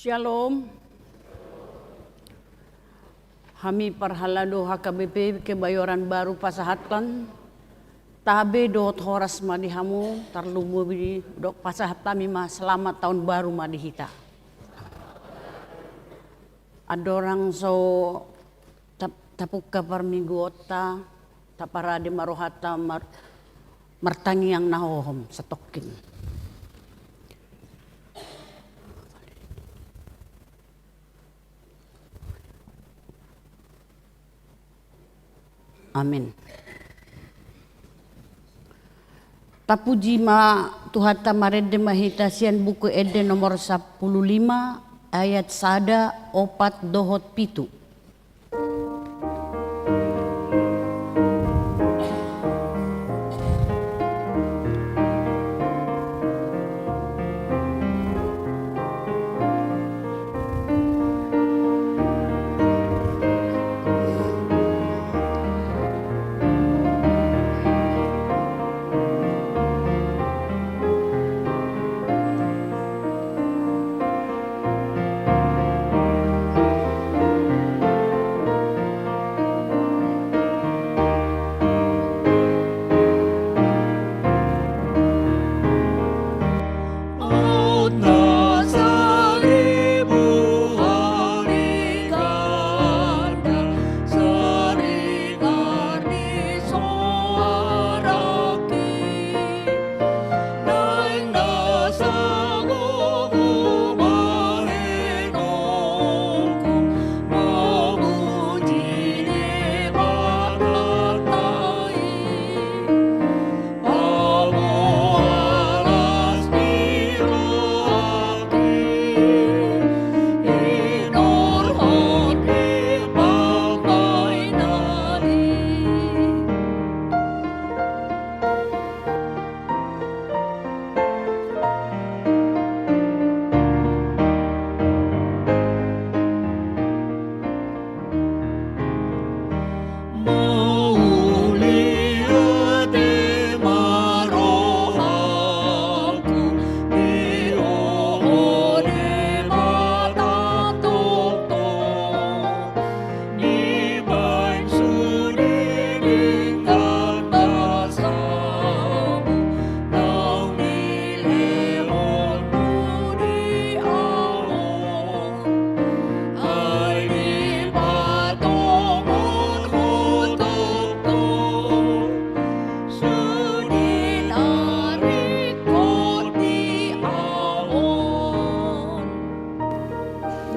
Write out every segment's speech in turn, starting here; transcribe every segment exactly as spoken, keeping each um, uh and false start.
Shalom. Hami parhalado H K B P Kebayoran Baru pasahathon tabe dohot horas ma di hamu, tarlumobi didok pasahat hami ma selamat tahun baru ma di hita. Andorang so tap-, tapungka parmingguonta, taparade ma rohanta mar-, martangiang na hohom satongkin. Amin. Tapuji ma Tuhanta, marende ma hita sian Buku Ende nomor sampulu lima, ayat sada, opat dohot pitu.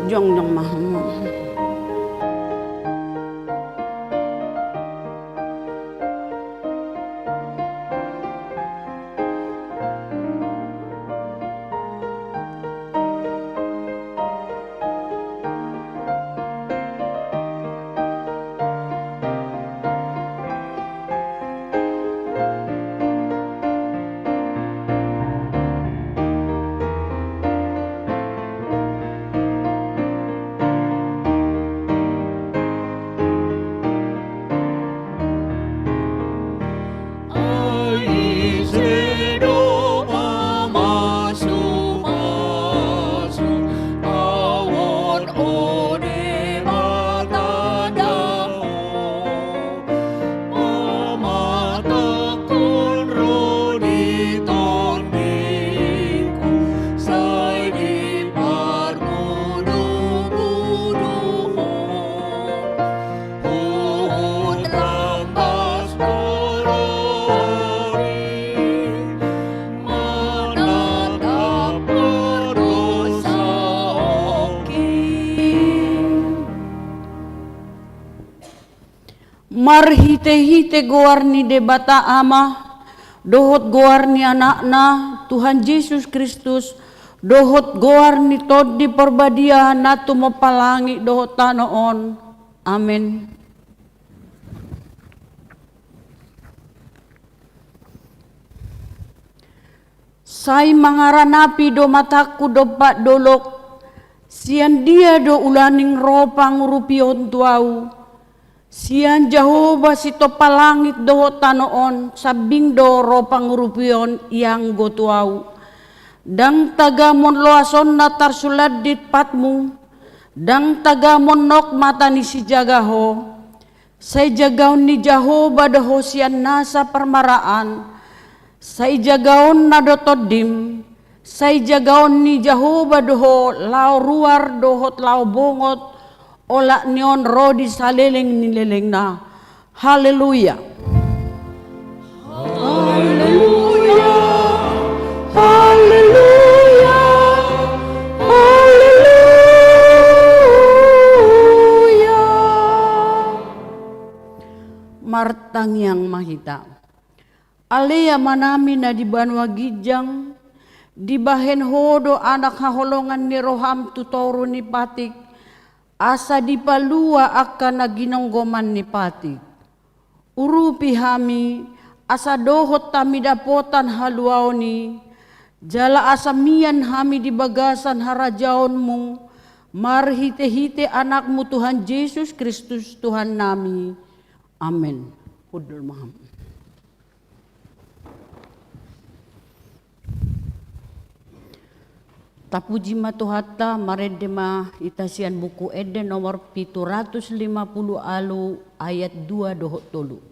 Jongjong ma hamu. Marhitehite goar ni Debata Ama, dohot goar ni Anakna, Tuhan Jesus Kristus, dohot goar ni Tondi Parbadia na tumompa langit dohot tano on. Amen. Sai mangaranapi do matangku dompak dolok, sian dia do ulaning ro pangurupion tu ahu? Sian Jahowa sitompa langit dohot tano on, sambing do ro pangurupion i anggo tu ahu. Ndang tagamon loasonna tarsulandit patmu, ndang tagamon nok mata ni sijaga ho. Sai jagaon ni Jahowa do ho sian nasa parmaraan, sai jagaonna do tondim, sai jagaon ni Jahowa do ho laho ruar dohot laho bongot, olat ni on ro di saleleng ni lelengna. Haleluya. Haleluya. Haleluya. Haleluya. Martangiang ma hita. Ale Amanami na di banua ginjang, dibahen ho do anak haholongan ni roham tu toru ni patik, asa dipalua angka na ginonggoman ni patik. Urupi hami, asa dohot hami dapotan haluaon i, jala asa mian hami di bagasan harajaonmu, marhitehite Anakmu Tuhan Jesus Kristus Tuhannami. Amen. Hundul ma hamu. Tapuji ma Tuhanta, marende ma hita sian Buku Ende nomor pitu ratus lima puluh ualu ayat dua dohot tolu.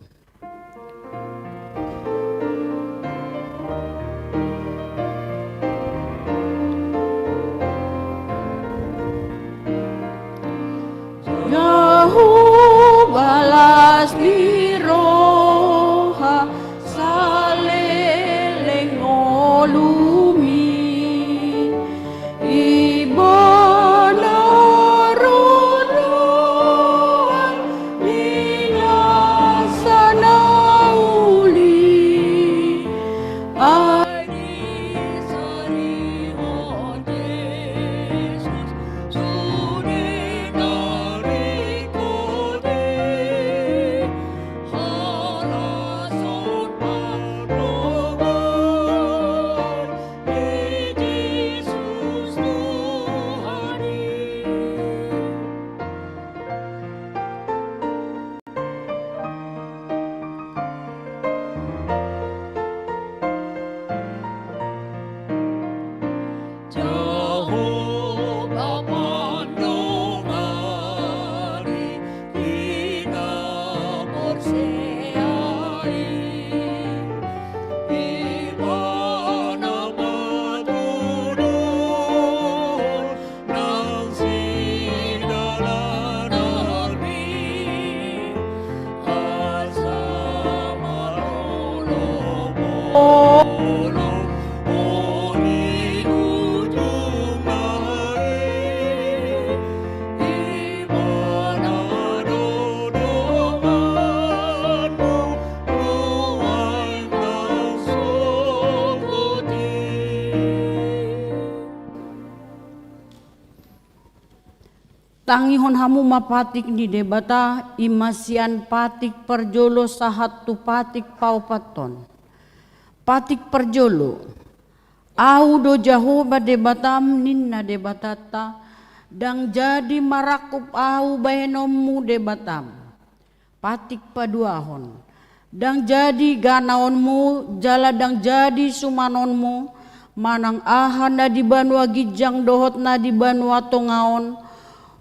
Jahowa las ni roha saleleng ngolumi, Ibana ro dohot ni nasa na uli. Ai disarihon Jesus sude na ringkot i, halason pardongan ni Jesus Tuhan i. Jahowa pandongani di na porsea i, Ibana patuduhon nang sidalanan i, asa marolopolop di ujungna i, Ibana do donganmu nuaeng nang sogot i. Tangihon hamu ma patik ni Debata, i ma sian patik parjolo sahat tu patik paopathon. Patik parjolo. Ahu do Jahowa Debatam, ninna Debatanta, ndang jadi marangkup ahu bahenonmu Debatam. Patik paduahon. Ndang jadi ganaonmu, jala ndang jadi sumanonmu, manang aha na di banua ginjang dohot na di banua tonga on,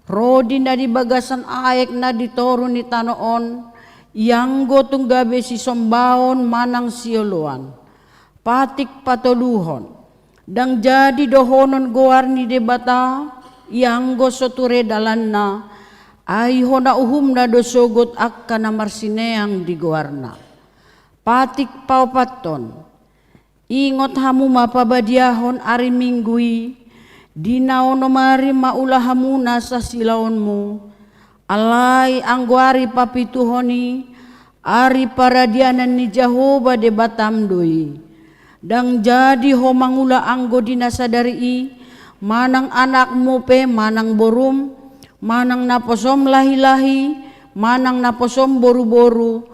ro di na di bagasan aek na di toru ni tano on, ianggo tung gabe sisombaon manang sioloan. Patik patoluhon. Ndang jadi dohonon goar ni Debata, ianggo so ture dalanna, ai hona uhumna do sogot angka na marsineang di goarna. Patik paopathon. Ingot hamu ma pabadiahon ari Minggu i, di na onom ari ma ula hamu nasa silaonmu, alai anggo ari papituhon i, ari paradianan ni Jahowa Debatam do i. Ndang jadi ho mangula anggo di na sadari i, manang anakmu pe manang borum, manang naposom lahilahi, manang naposom boruboru,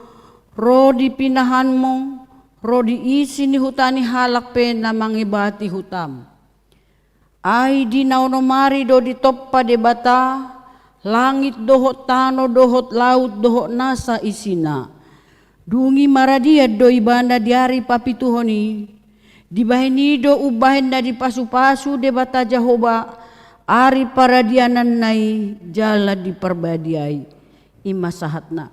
ro di pinahanmu, ro di isi ni huta ni halak pe na mangebati hutam. Ai di na onom ari do ditompa Debata langit dohot tano dohot laut dohot nasa isina. Dung i maradian do Ibana di ari papituhon i, Dibahen i do umbahen na dipasupasu Debata Jahowa ari paradiananna i jala diparbadiai. I ma sahatna.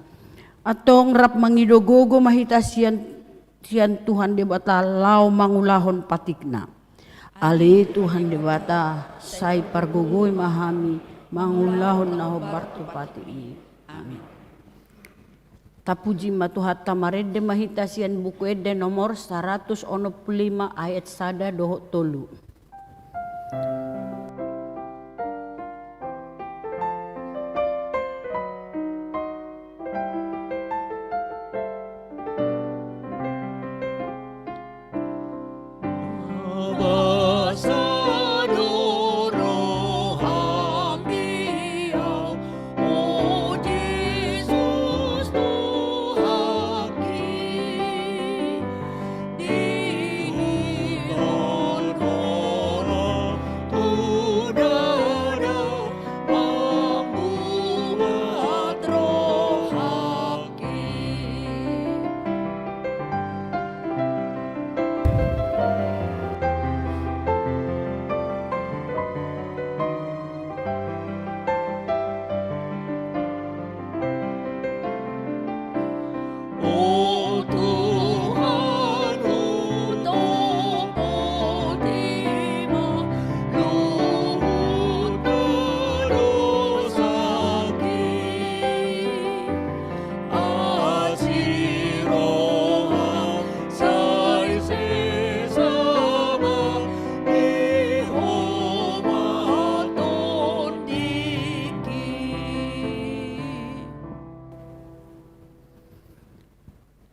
Antong rap mangido gogo ma hita sian, sian Tuhan Debata laho mangulahon patikna. Ale Tuhan Debata, sai pargogoi ma hami mangulahon na hombar tu patik i. Amin. Tapuji ma Tuhanta, marende ma hita sian Buku Ende nomor saratus onom pulu lima ayat sada dohot tolu.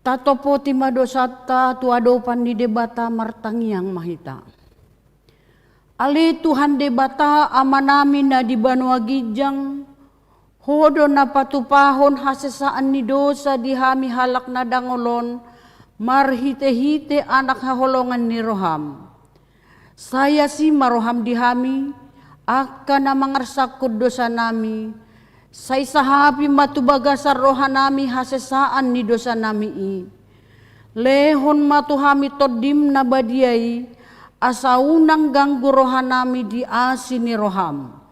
Tatopoti ma dosanta tu adopan ni Debata martangiang ma hita. Ale Tuhan Debata Amanami na di banua ginjang, Ho do na patupahon hasesaan ni dosa di hami halak na dangol on, marhitehite Anak haholongan ni roham. Sai asi ma roham di hami, angka na mangarsakkon dosanami, sai sahapi ma tu bagasan rohanami hasesaan ni dosanami i. Lehon ma tu hami Tondim na badia i, asa unang ganggu rohanami di asi ni roham.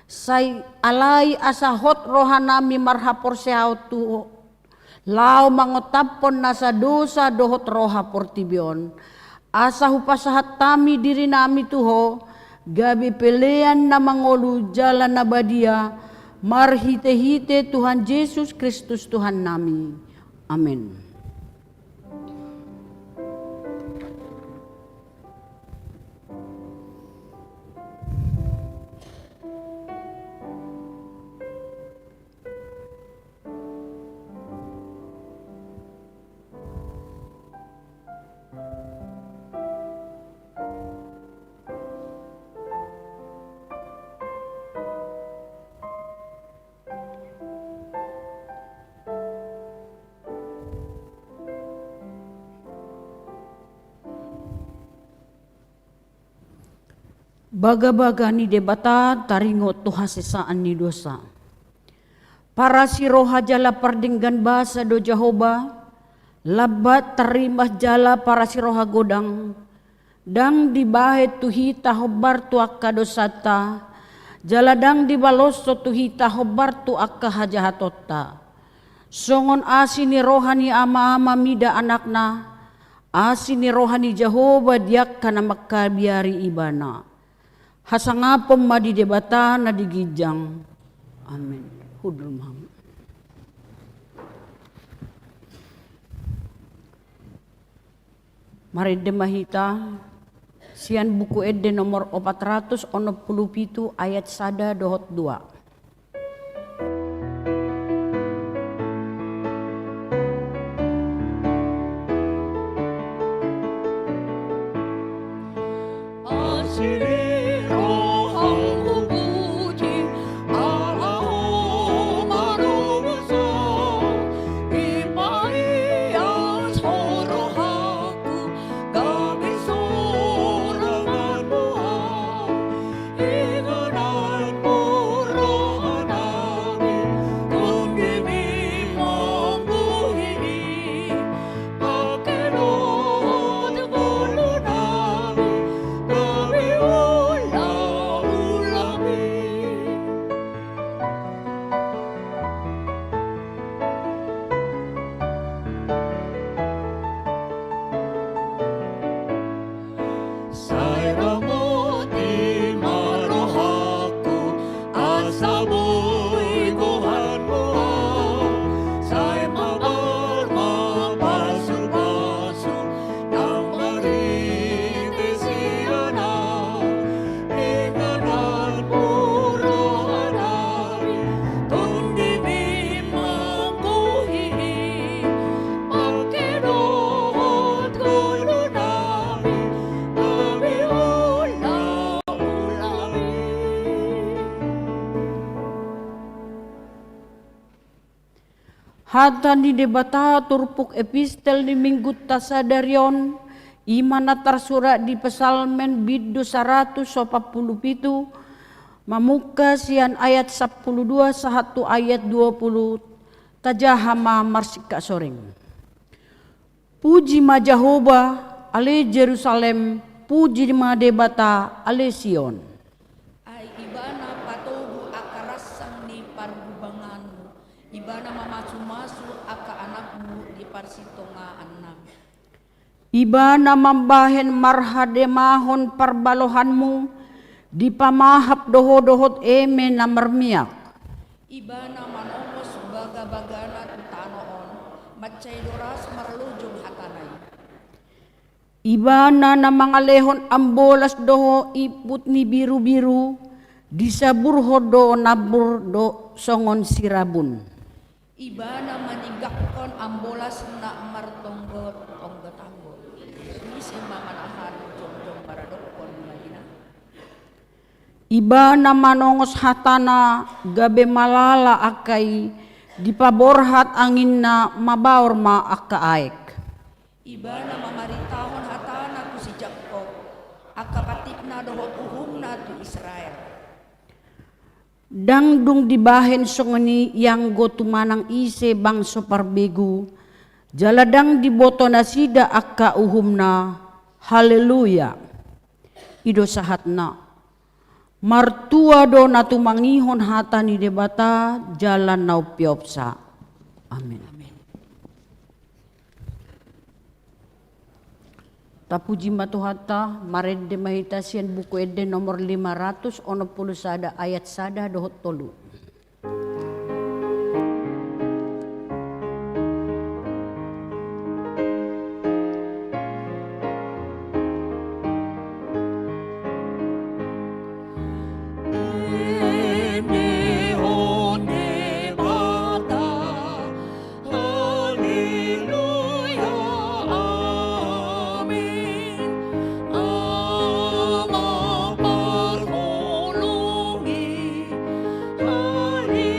Sai alai asa hot rohanami marhaporseaon tu Ho, laho mangontaphon nasa dosa dohot roha portibi on. Asa hupasahat hami dirinami tu Ho, gabe pelean na mangolu jala na badia, marhitehite Tuhan Jesus Kristus Tuhannami. Amen. Bagabaga ni Debata taringot tu hasesaan ni dosa. Parasiroha jala pardenggan basa do Jahowa, lambat tarrimas jala parasiroha godang, ndang dibahen tu hita hombar tu angka dosanta, jala ndang dibaloshon tu hita hombar tu angka hajahatonta. Songon asi ni roha ni ama-ama mida anakna, asi ni roha ni Jahowa di angka na mangkabiari ibana. Hasangapon ma di Debata na di ginjang. Amen. Hundul ma hamu. Marende ma hita sian Buku Ende nomor opat ratus onom pulu pitu ayat sada dohot dua. Hata ni Debata turpuk epistel ni Minggunta sadari on, i ma na tarsurat di Psalmen bindu saratus opat pulu pitu, mamungka sian ayat sampulu dua sahat tu ayat dua pulu, tajaha ma marsingkat soreng. Puji ma Jahowa, ale Jerusalem, puji ma Debata, ale Sion. Ai Ibana patogu angka ransang ni pargubanganmu, Ibana mamasumasu angka anakmu di parsitongaanna. Ibana mambahen marhademahon parbalohanmu, dipamahap do ho dohot eme na marmiak. Ibana manongos bagabagana tu tano on, mansai doras marlojong hatana i. Ibana na mangalehon ambolas do ho imput ni birubiru, disaburhon do nambur do songon sirabun. Ibana maninggangkon ambolas na martonggo-tonggo. Ise ma manahan jongjong maradophon na bina? Ibana manongos hatana gabe malala angka i, dipaborhat anginna mabaor ma angka aek. Ibana mamaritahon hatana tu si Jakkob, angka patikna dohot uhumna tu Israel. Ndang dung dibahen songon i ianggo tumanang ise bangso parbegu, jala ndang diboto nasida angka uhumna. Haleluya. I do sahatna. Martua do na tumangihon hata ni Debata jala na umpeopsa. Amin. Amin. Tapuji ma Tuhanta, marende ma hita sian Buku Ende nomor lima ratus onom pulu sada, ayat sada dohot tolu.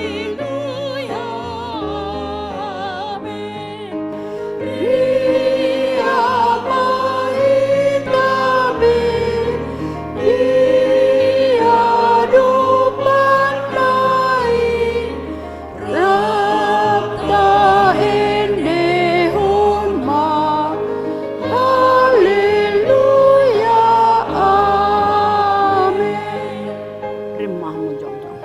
Haleluya, amin. Dia ma hita be di adopanna i, rap taendehon ma. Haleluya, amin. Rap ma hamu jongjong.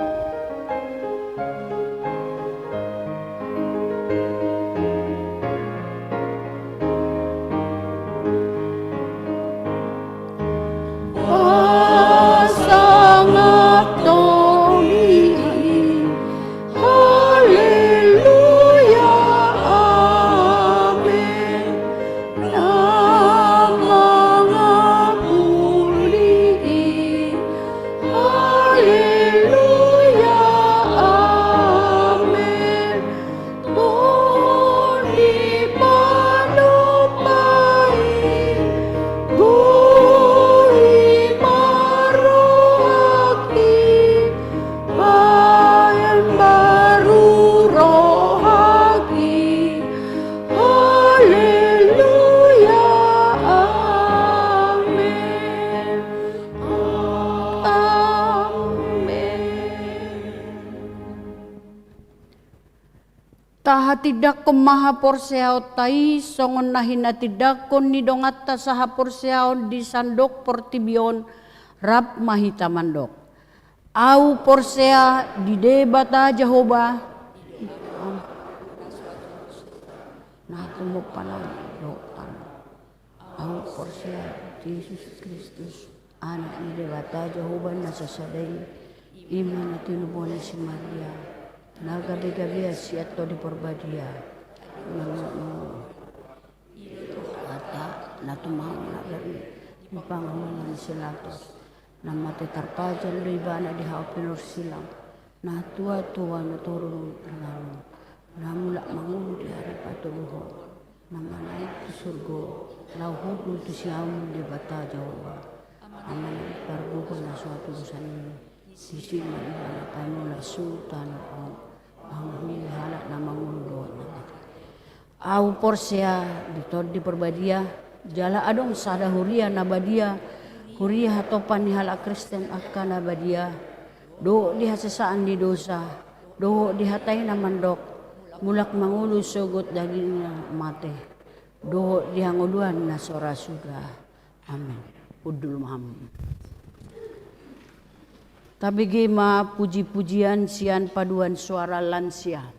Pasangaphon i, haleluya, amin. Na mangapuli i, haleluya, amin. Toni panompa i, gori ma rohangki, bahen baru rohangki. Haleluya, amin. Amin. Tahatindangkon ma haporseaonta i songon na hinatindangkon ni donganta sahaporseaon di sandok portibi on, rap ma hita mandok. Ahu porsea di Debata Jahowa, na tumompa langit dohot tano. Ahu porsea di Jesus Kristus, Anak ni Debata Jahowa na sasada i, i ma na tinubuan ni si Maria, na gabegabean sian Tondi Parbadia, na mangolu. I do Tuhanta, na tumangihon na gari di pangomoan ni si Pilatus, na mate tarpajal do ibana di hau pinorsilang, na tuatua na toru do ringanan, na mulak mangolu di ari patoduhon, na manaek tu surgo, laho hundul tu siamun ni Debata Jahowa, na mangalehon pargogoi na so hatudosan i. Disi ma ibana paimula suhut tano on, mangoluhon halak na mangolu dohot na Ahu porsea di Tondi Parbadia, jala adong sada huria na badia, huria hatopan ni halak Kristen angka na badia, dohot di hasesaan ni dosa, dohot di hata i na mandok, mulak mangolu sogot daging na mate, dohot di hangoluan na so ra suda. Amen. Hundul ma hamu. Tabege ma puji-pujian sian paduan suara lansia.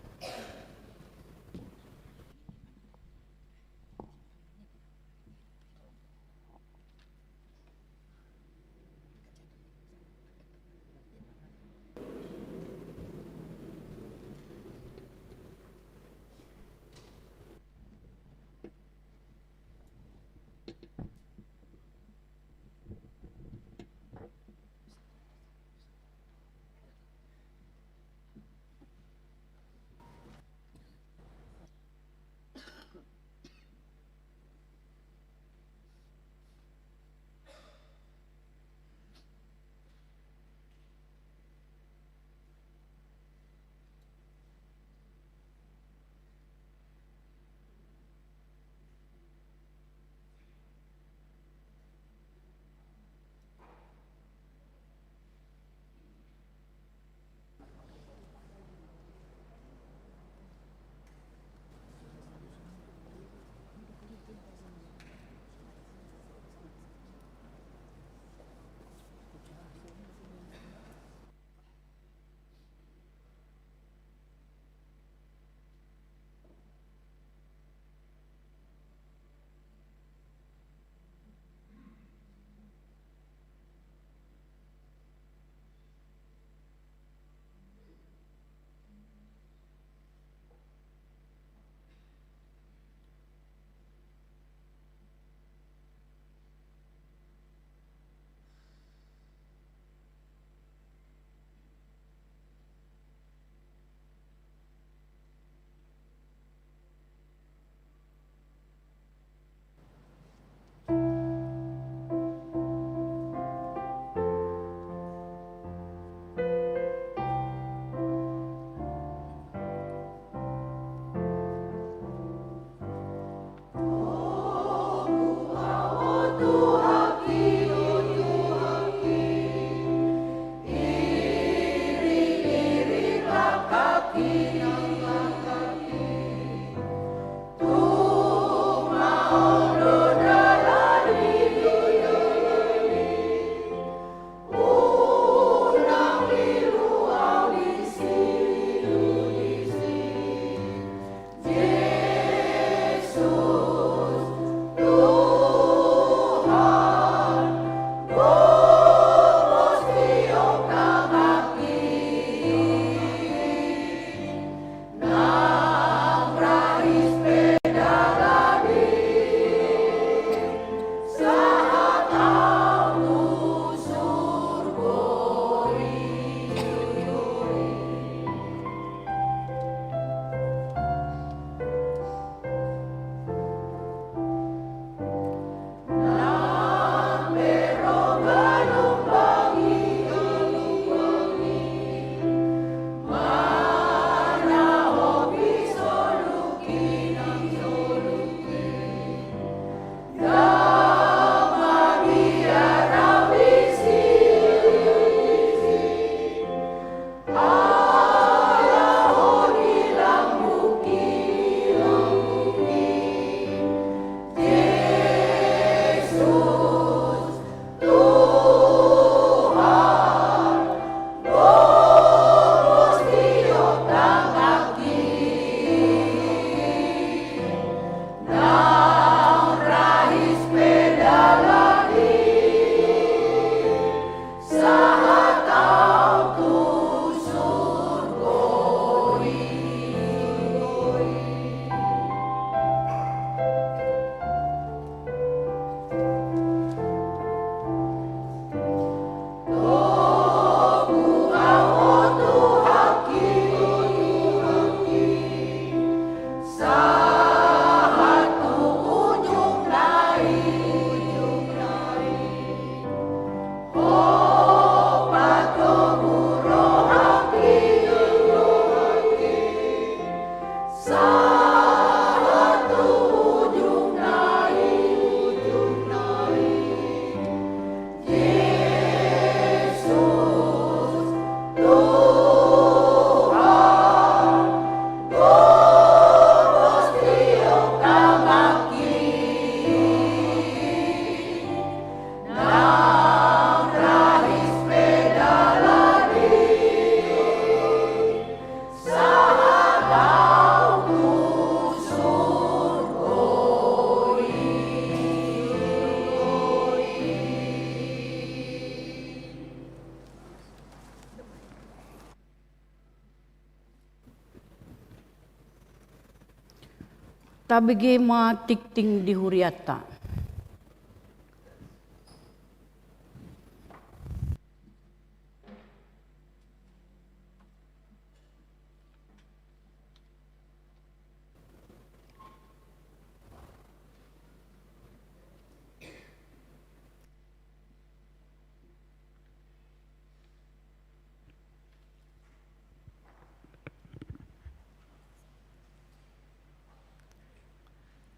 Tabege ma tingting di hurianta.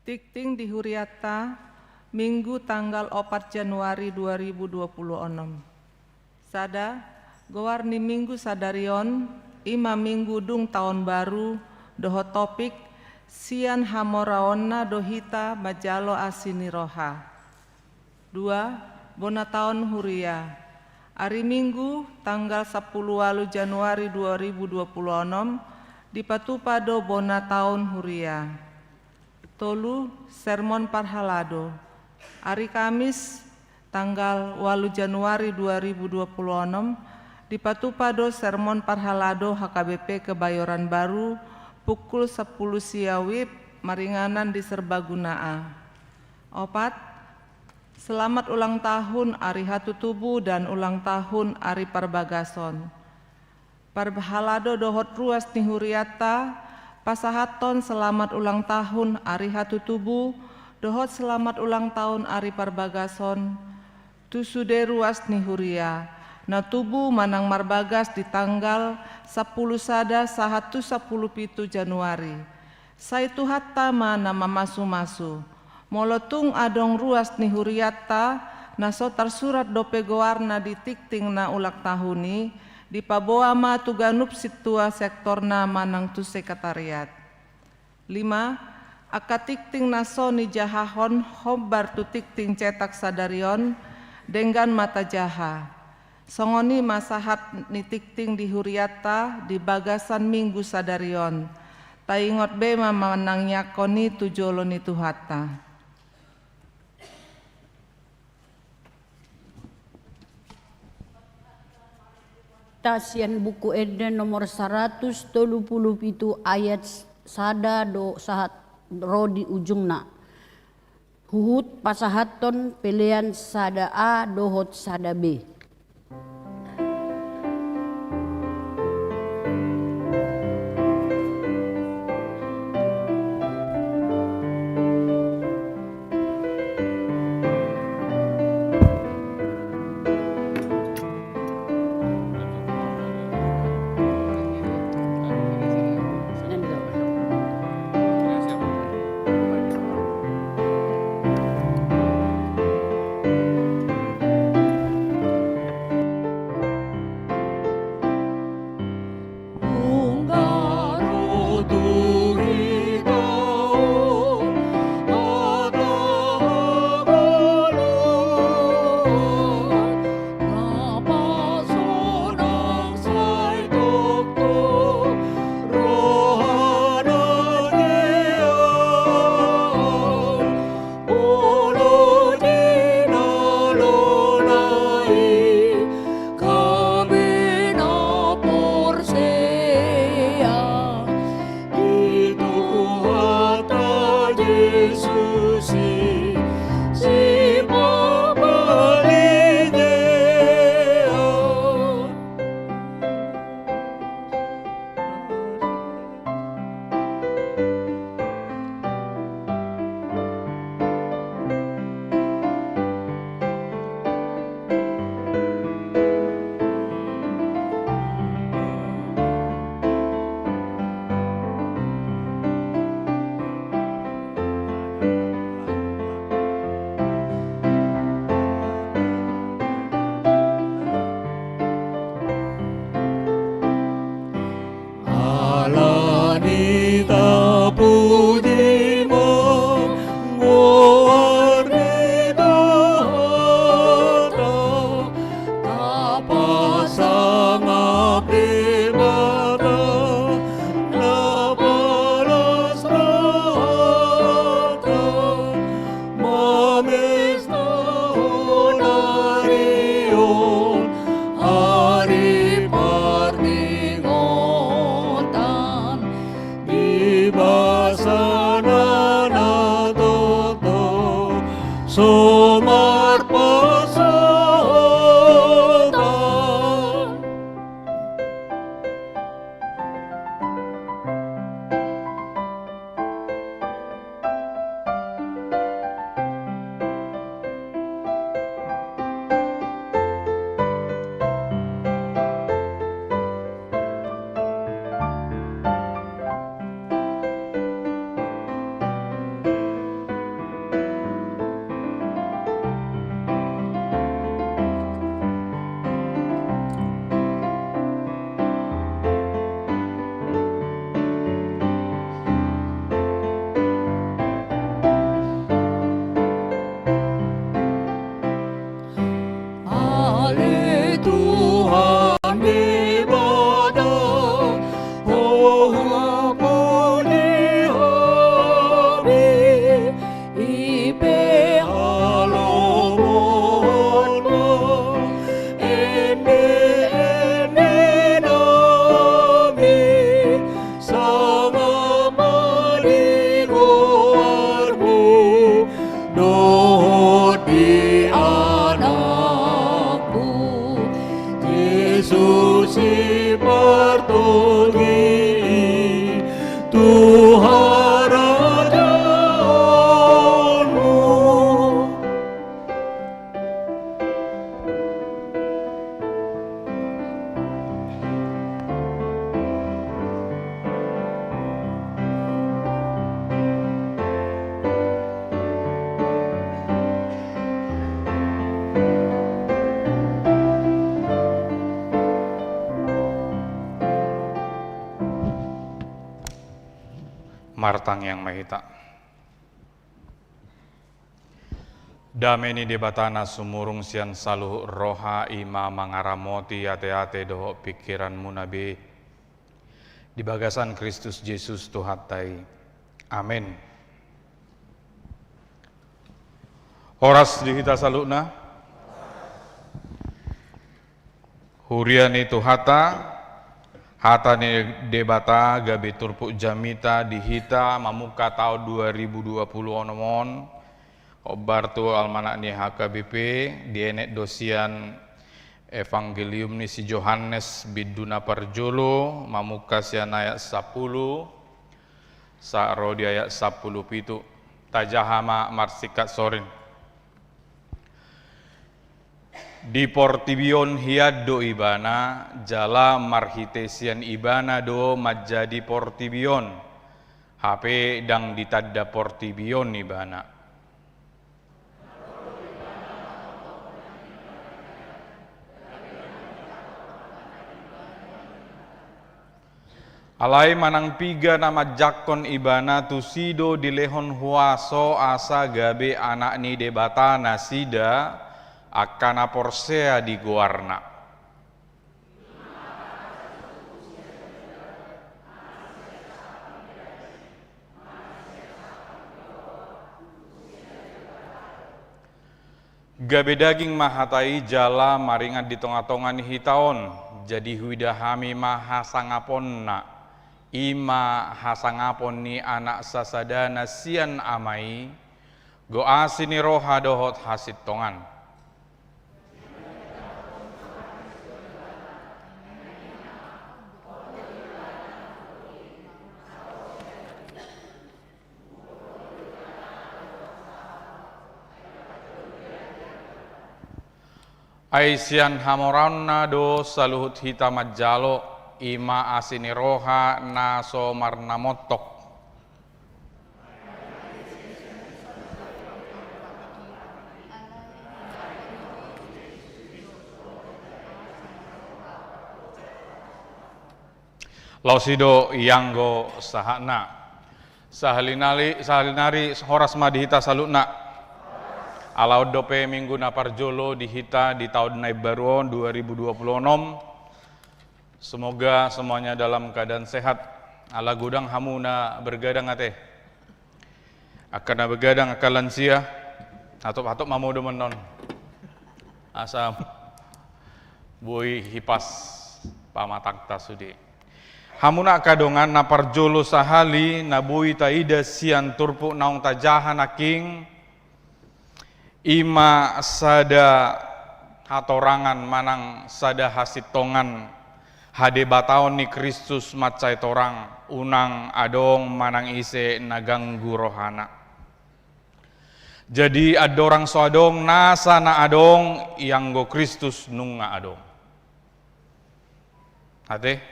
Tingting di hurianta, Minggu tanggal opat Januari dua ribu dua puluh onom. Sada, goar ni Minggu sadari on, i ma Minggu dung taon baru, dohot topik, sian hamoraonna do hita manjalo asi ni roha. Dua, bona taon huria. Ari Minggu, tanggal sampulu ualu Januari dua ribu dua puluh onom, dipatupa do bona taon huria. Tolu, sermon parhalado. Ari Kamis, tanggal ualu Januari dua ribu dua puluh onom, dipatupa do sermon parhalado H K B P Kebayoran Baru, pukul sampulu sia wib, maringanan di Serbaguna A. Opat, selamat ulang tahun ari hatutubu dan ulang tahun ari parbagason. Parhalado dohot ruas ni hurianta, pasahathon selamat ulang tahun ari hatutubu, dohot selamat ulang tahun ari parbagason, tu sude ruas ni huria, na tubu manang marbagas di tanggal sampulu sada sahat tu sampulu pitu Januari. Sai Tuhanta ma na mamasu-masu. Molo tung adong ruas ni hurianta, na so tarsurat dope goarna di tingting na ulang tahun i, dipaboa ma tu ganup sintua sektorna manang tu sekretariat. Lima, angka tingting na so nijahahon hombar tu tingting cetak sadari on, denggan ma tajaha. Songon i ma sahat ni tingting di hurianta di bagasan Minggu sadari on. Taingot be ma manangiangkon i tu jolo ni Tuhanta. Ta sian Buku Ende nomor saratus tolu pulu pitu ayat sada do sahat ro di ujungna. Huhut pasahathon pelean sada A dohot sada B. Sipartogi tu harajaonmu. Martangiang ma hita. Dame ni Debata na sumurung sian saluhut roha, i ma mangaramoti ateate dohot pingkiranmuna be di bagasan Kristus Jesus Tuhanta i. Amen. Horas di hita saluhutna. Huria ni Tuhanta, hata ni Debata gabe turpuk jamita di hita mamungka taon dua ribu dua puluh onom on, hombar tu almanak ni H K B P, dienet do sian Evangelium ni si Johannes, bindu na parjolo, mamungka sian ayat sampulu sahat ro di ayat sampulu pitu. Tajaha ma marsingkat sorin. Di portibi on hian do Ibana, jala marhite sian Ibana do manjadi portibi on, hape ndang ditanda portibi on Ibana. Alai manang piga na manjangkon Ibana, tusi do dilehon huaso asa gabe anak ni Debata nasida, angka na porsea di goarna. Gabe daging ma hata i jala maringan di tongatonga ni hita on, jadi huida hami ma hasangaponna, i ma hasangapon ni Anak sasadana sian Ama i, do asi ni roha dohot hasintongan. Ai sian hamoraonna do saluhut hita manjalo, i ma asi ni roha na so marnamontok. Laos i do ianggo sahatna. Sahali nali, sahali nari horas ma di hita saluhutna. Ala on dope minggu na parjolo di hita di taon na imbaru on, dua ribu dua puluh onom. Semoga semuanya dalam keadaan sehat. Ala godang hamu na bergadang ate. Angka na begadang, angka lansia, hatop-hatop ma modom annon. Asa boi hipas pamatangta sude. Hamuna angka dongan, na parjolo sahali na boi taida sian turpuk naung tajaha nangkin, i ma sada hatorangan manang sada hasintongan hadebataon ni Kristus mansai torang, unang adong manang ise na ganggu rohana. Jadi andorang so adong nasa na adong, ianggo Kristus nunga adong. Ate,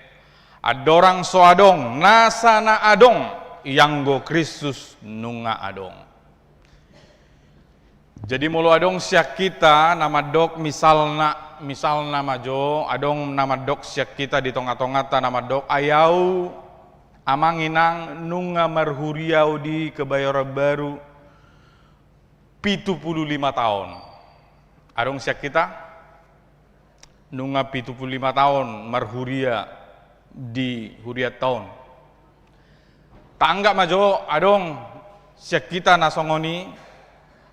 andorang so adong nasa na adong, ianggo Kristus nunga adong. Jadi molo adong sian hita na mandok, misalna, misalna ma jo, adong na mandok sian hita di tongatonganta na mandok, ai au amang inang nunga marhuria au di Kebayoran Baru pitu pulu lima taon. Adong sian hita nunga pitu pulu lima taon marhuria di hurianta on. Taanggap ma jo adong sian hita na songon i,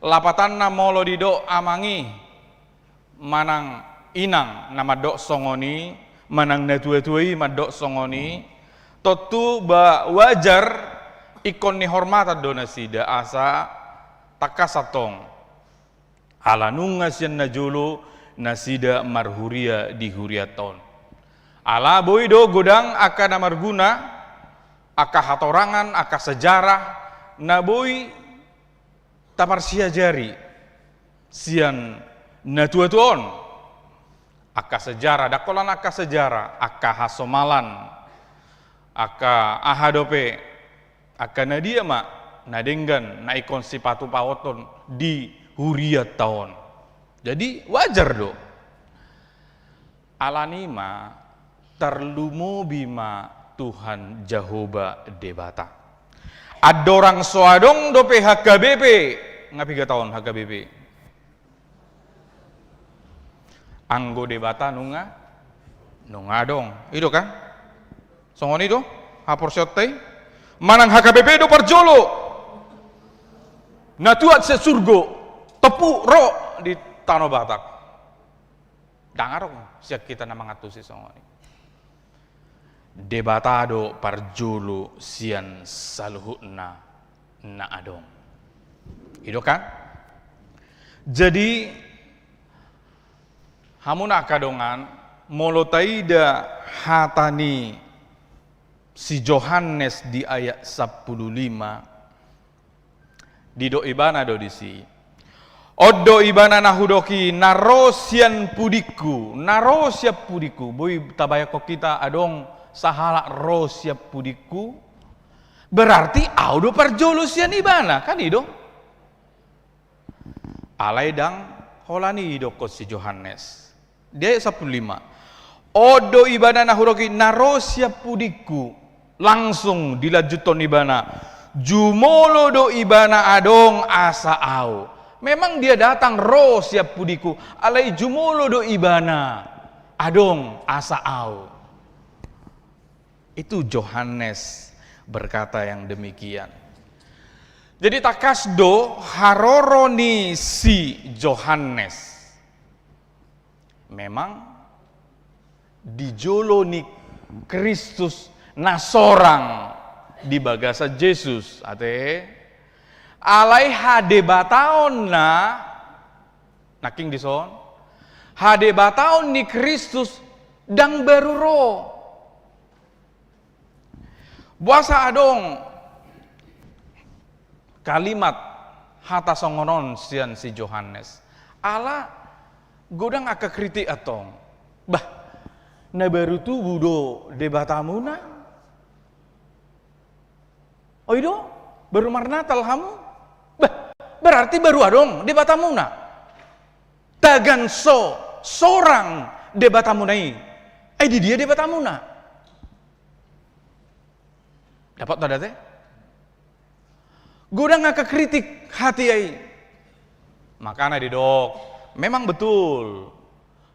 lapatanna molo didok amang i manang inang na mandok songon i, manang natuatua i mandok songon i, tontu ba wajar ingkon nihormatan do nasida asa tangkas antong. Ala nunga sian na jolo nasida marhuria di hurianta on. Ala boi do godang angka na marguna, angka hatorangan, angka sejarah na boi taparsiajari sian na tuatua on. Angka sejarah, ndang holan angka sejarah, angka hasomalan, angka aha dope, angka na dia ma na denggan na ingkon sipatupaothon di hurianta on. Jadi wajar do. Alani i ma tarlumobi ma Tuhan Jahowa Debata. Andorang so adong dope H K B P, nga piga taon H K B P? Anggo Debata nunga, nunga adong. I do kan? Songon i do haporseaonta i. Manang H K B P do parjolo na tuat sian surgo, topuk ro di tano Batak. Ndang adong sian hita na mangantusi songon i. Debata do parjolo sian saluhutna na adong. I do kan? Jadi, hamu na angka dongan, molo taida hata ni si Johannes di ayat sampulu lima, didok ibana do disi. On do ibana na hudok i, na ro sian pudingku, na ro sian pudingku. Boi tabayangkon hita adong sahalak ro sian pudingku, berarti au do parjolo sian ibana, kan i do? Alai ndang holan i didokkon si Johannes. Di ayat sampulu lima. On do ibana na hudok i, na ro sian pudingku. Langsung dilanjuthon ibana. Jumolo do ibana adong asa au. Memang dia datang ro sian pudingku. Alai jumolo do ibana adong asa au. Itu Johannes berkata yang demikian. Jadi tangkas do haroro ni si Johannes. Memang di jolo ni Kristus na sorang di bagasan Jesus, ate. Alai hadebataonna, nangkin dison, hadebataon ni Kristus ndang baru ro. Boasa adong kalimat hata songon on sian si Johannes? Ala godang angka kritik antong. Bah, na baru tubu do Debatamuna? Oi do, baru marnatal hamu? Bah, berarti baru adong Debatamuna. Tagan so sorang Debatamuna i, ai di dia Debatamuna? Dapot do ate? Godang angka kritik hata i. Makana didok, memang betul,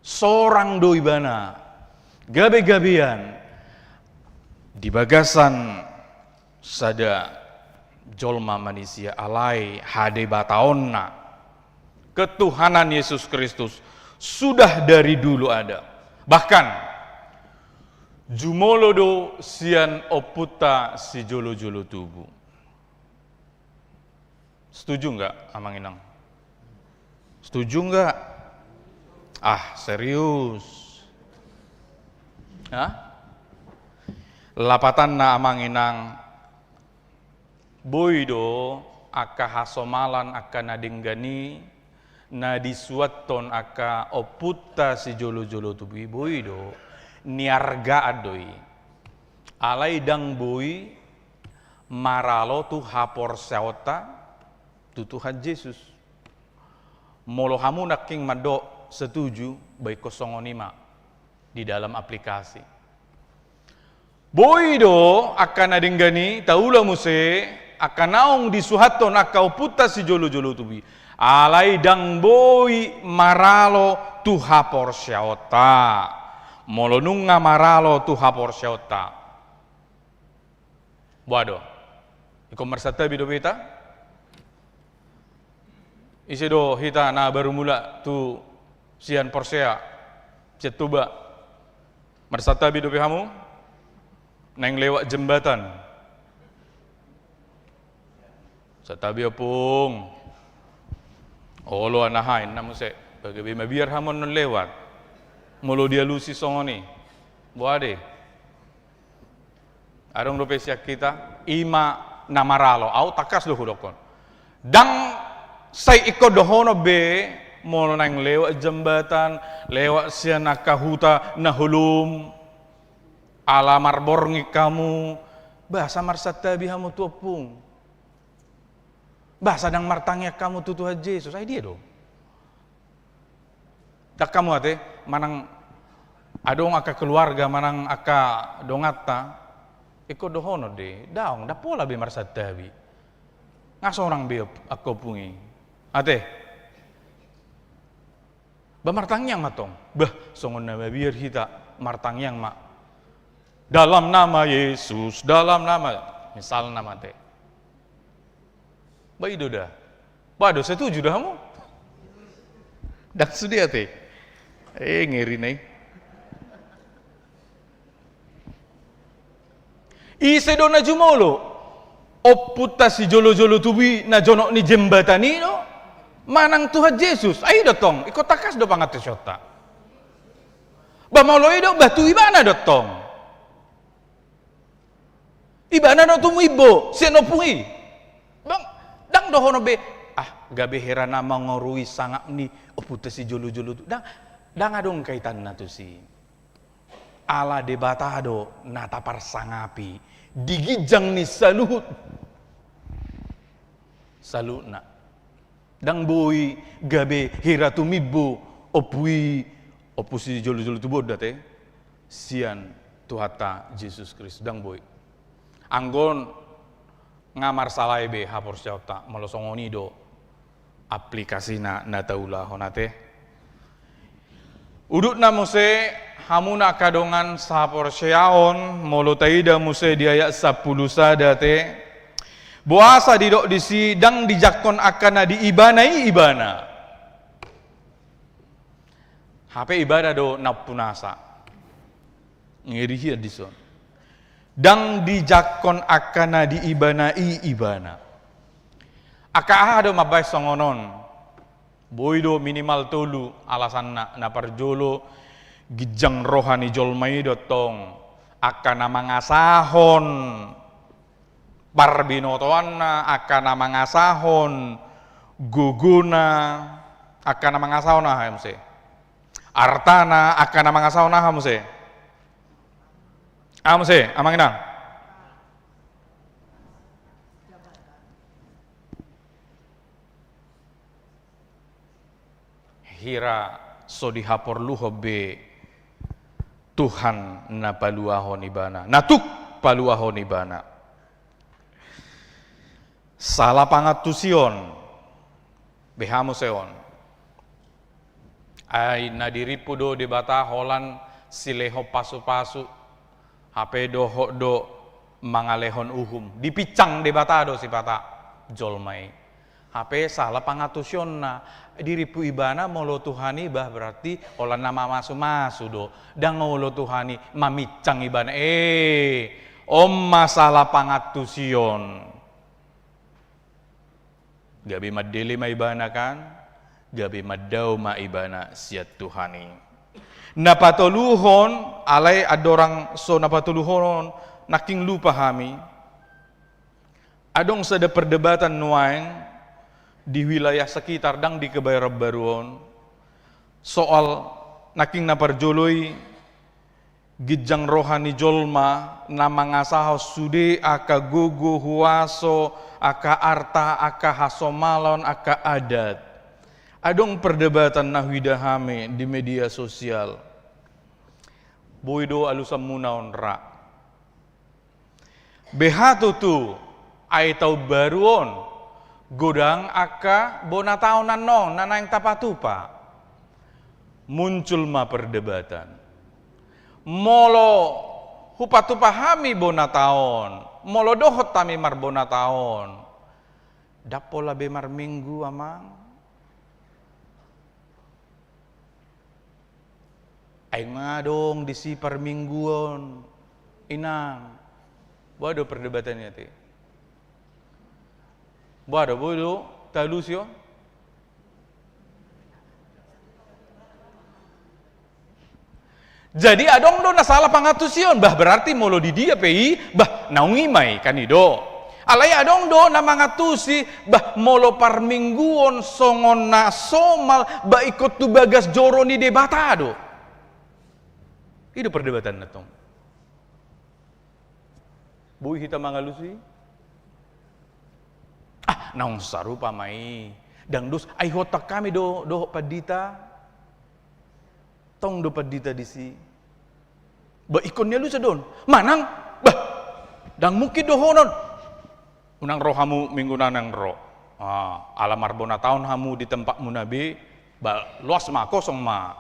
sorang do ibana, gabe-gabean di bagasan sada jolma manisia, alai hadebataonna, ketuhanan Yesus Kristus sudah dari dulu ada. Bahkan jumolo do sian ompunta sijolojolo tubu. Setuju nggak, Amang Inang? Setuju nggak? Ah, serius. Hah? Lapatanna, Amang Inang, boi do angka hasomalan, angka na denggan i na disuathon angka ompunta sijolojolo tubu i, boi do niargaan do i. Alai ndang boi maralo tu haporseaonta tu Tuhan Jesus. Molo hamu nangkin mandok setuju, baen songon i ma di dalam aplikasi. Boi do angka na denggan i, taula muse, angka naung disuathon angka ompunta sijolojolo tubu i. Alai ndang boi maralo tu haporseaonta. Molo nunga maralo tu haporseaonta, boha do? Ingkon marsantabi dope hita? Ise do hita na baru mulak tu sian porsea, sian Toba? Marsantabi dope hamu? Naeng lewat jembatan. Santabi, Ompung. Olo, anaha, inna muse. Pagabe mabiar hamu annon lewat. Molo dialusi songon i. Boa de. Adong dope sian hita, i ma na maralo, au tangkas do hudokkon. Ndang sai ingkon dohonon be, molo naeng lewat jambatan, lewat sian angka huta na holom, ala marborngin hamu, boasa marsantabi hamu tu ompung? Boasa ndang martangiang hamu tu Tuhan Jesus? Ai dia do. Ndang hamu ate, manang adong angka keluarga, manang angka donganta, ingkon dohonon de, daong, ndang pola be marsantabi. Nga sonang be op-, angka ompung i. Ate? Ba martangiang ma tong. Bah, songon na mabiar hita, martangiang ma. Dalam nama Yesus, dalam nama, misalna ma ate. Ba i do da. Ba do setuju da hamu? Ndang sude ate. Eh, ngeri na i. Ise do na jumolo? Ompunta sijolojolo tubu i na jonok ni jembatan i do? Manang Tuhan Jesus? Ai i do tong, ingkon tangkas do pangantusionta. Ba molo i do, ba tu ibana do tong. Ibana do tumimbo sian ompung i. Ndang, ndang dohonon be, ah, gabe hera na mangorui sangap ni ompunta sijolojolo tubu. Ndang, ndang adong kaitanna tusi. Ala Debata do na taparsangapi di ginjang ni saluhut, saluhutna. Ndang boi gabe hera tumimbo ompu i, ompu sijolojolo tubu on da ate, sian Tuhanta Jesus Kristus, ndang boi. Anggo on nga marsalai be haporseaonta, molo songon i do aplikasina na taulahon ate. Udutna muse, hamuna angka dongan sahaporseaon, molo taida muse di ayat sampulu sada ate, boasa didok disi ndang dijangkon angka na di ibana i ibana. Hape ibana do nampuna sa. Ngeri hian dison. Ndang dijangkon angka na di ibana i ibana. Angka aha do mambahen songon on? Boi do minimal tolu alasanna. Na parjolo, ginjang roha ni jolma i do tong angka na mangasahon parbinotoanna, angka na mangasahon gogona, angka na mangasahon aha muse? Artana, angka na mangasahon aha muse? Aha muse, amang inang? Hira so dihaporluhon be Tuhan na paluahon ibana, na tuk paluahon ibana. Sala pangantusion, beha muse on. Ai na dirimpu do Debata holan silehon pasupasu, hape dohot do mangalehon uhum. Dipinsang Debata do sipata jolma i. Hape sala pangantusionna, dirimpu ibana molo Tuhan i bah berarti holan na mamasumasu do. Ndang olo Tuhan i maminsang ibana. Eh, on ma sala pangantusion. Gabe mandele ma ibana kan, gabe mandao ma ibana sian Tuhan i. Na patoluhon, alai andorang so na patoluhon on, nangkin lupa hami. Adong sada perdebatan nuaeng di wilayah sekitar, ndang di Kebayoran Baru on, soal nangkin na parjolo i, ginjang roha ni jolma na mangasahon sude angka gogo, huaso, angka arta, angka hasomalon, angka adat. Adong perdebatan na huida hami di media sosial. Boi do alusanmuna on ra. Beha tutu, ai taon baru on, godang angka bona taon annon na naeng tapatupa. Muncul ma perdebatan. Molo hupatupa hami bona taon, molo dohot hami marbona taon, ndang pola be marminggu, amang. Ai nga adong disi parmingguon, inang. Boha do perdebatan i ate? Boha do, boi do talusi on? Jadi adong do na sala pangantusion, bah, berarti molo di dia pe i, bah, naung i ma i, kan i do. Alai adong do na mangantusi, bah, molo parmingguon songon na somal, bah, ingkon tu bagas joro ni Debata do. I do perdebatanna tong. Boi hita mangalusi? Ah, naung sarupa ma i. Ndang dos, ai huontang hami do dohot pandita. Tong do pandita disi. Bah, ingkon nialusi do on. Manang, bah, ndang mungkin dohonon. Unang ro hamu minggu na naeng ro. Ah, ala marbona taon hamu di tempatmuna be, bah, loas ma, kosong ma